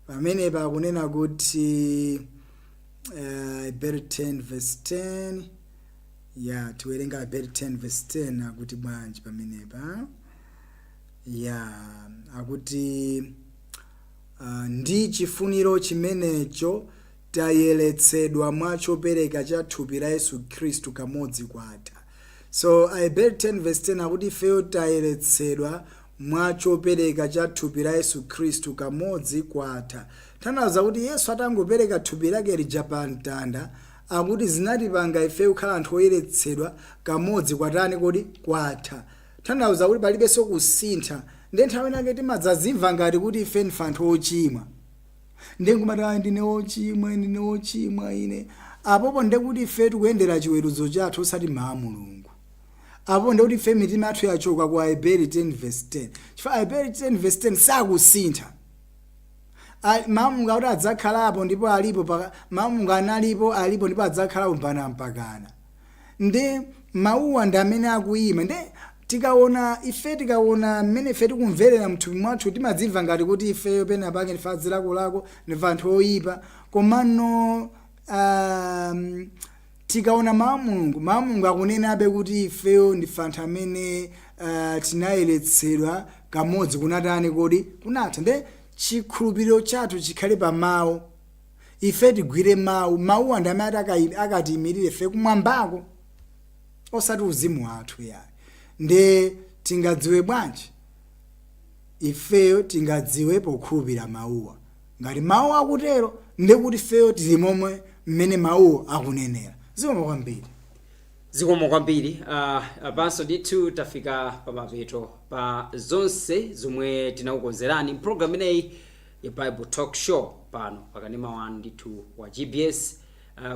pamenepa akunena kuti, Aheberi 10 verse 10, ya, tiwerenga Aheberi 10 verse 10, akuti bwanji pamenepa? Ya, akuti, "Ndi chifuniro chimenecho tayeretsedwa mwa chopereka cha thupi la Yesu Khristu kamodzi kwatha." So Aheberi 10 verse 10 akuti ifeyo tayeretsedwa mwa chopereka cha thupi la Yesu Khristu kamodzi kwatha. Tanthauza kuti Yesu atangopereka thupi lake lija pa mtanda, akuti zinatipanga ife kukhala anthu oyeretsedwa kamodzi kwatani kodi? Kwatha. Tanthauza kuti palibenso kusintha. Ndi nthawi inake timadzazimva ngati kuti ife ndife anthu ochimwa, ndiye nkumati, "Ayi, ndine wochimwa, ndine wochimwa ine." Apopo ndekuti ife tikuyendera chiweruzo chathu, osati mawu a Mulungu. Apo ndekuti ife mitima yathu yachoka ku Aheberi 10 verse 10, chifukwa Aheberi 10 verse 10 sakusintha. Mawu a Mulungu akuti adzakhalapo ndipo alipo. Mawu a Mulungu analipo, alipo ndipo adzakhalapo mpaka mpakana. Ndi mawuwa ndi amene akuyima. Ndi tikaona ife, tikaona mmene ife tikumverera mthupi mwathu, timadzimva ngati kuti ifeyo pena pake ndife azilakolako, ndife anthu oyipa. Komano tikaona mawu a Mulungu, mawu a Mulungu akunenabe kuti ifeyo ndife anthu amene tinayeretsedwa kamodzi kunatani kodi? Kunatha. Nde chikhulupiriro chathu chikhale pa mawu. Ife tigwire mawu. Mawuwa ndi amene akatiyimirire ife kumwambako, osati uzimu wathu yayi. Nde tingadziwe bwanji? Ifeyo tingadziwe pokhulupirira mawuwa. Ngati mawu akutero, ndekuti ifeyo tili momwe mmene mawuwo akunenera. Zikomo kwambiri. Zikomo kwambiri. Apanso ndithu tafika pamapeto pa zonse zomwe tinakukonzerani mpulogalamu imeneyi ya Bible Talk Show pano pakanema wanu ndithu wa GBS.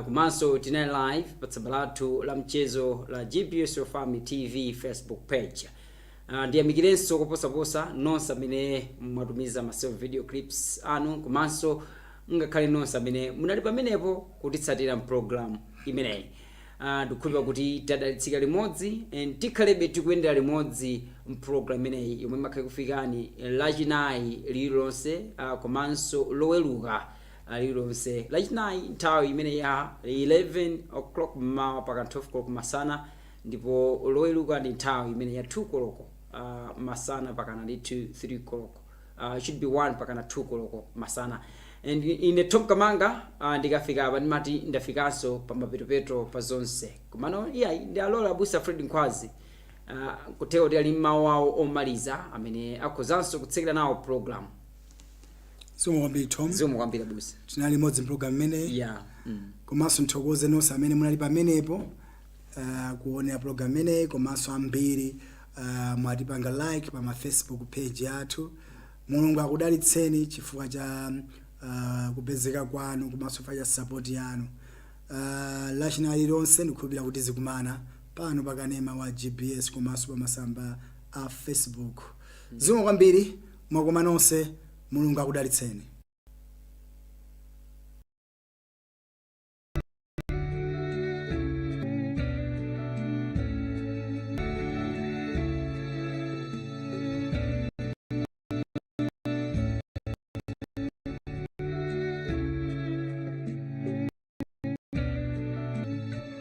Komanso tinali live pa tsamba lathu la mchezo la GBS Your Family TV Facebook page. Ndiyamikirenso koposaposa nonse amene mwatumiza ma self video clips anu, komanso ngakhale nonse amene munali pamenepo kutitsatira mpulogalamu imeneyi. Ndikukhulupirira kuti tadalitsika limodzi and tikhalebe tikuyendera limodzi mpulogalamu imeneyi yomwe imakhala kufikani Lachinayi lililonse, komanso Loweruka lililonse. Lachinayi nthawi imene ya 11 o'clock mmawa mpaka 12 o'clock masana, ndipo Loweruka ndi nthawi imene ya 2 koloko masana pakana ndithu 3 koloko, should be 1 pakana 2 koloko masana. And ine Tom Kamanga, ndikafika apa ndimati ndafikanso pamapetopeto pa zonse. Komano iyayi, ndi alola abusa Fred Nkhwazi, kutheka kuti ali mawu awo omaliza amene akhozanso kutsekera nawo program. Zikomo kwambiri, Tom. Zikomo kwambiri, abusa. Tinali limodzi mpulogalamu imeneyi. Komanso nthokoze nonse amene munali pamenepo kuonera program imeneyi, komanso ambiri mwatipanga like pa ma Facebook page athu. Mulungu akudalitseni chifukwa cha kupezeka kwanu komanso chifukwa cha support yanu. Lachinayi lonse ndikukhulupirira kuti zikumana pano pakanema wa GBS komanso pa masamba a Facebook. Zikomo kwambiri, mwakoma nonse. Mulungu akudalitseni.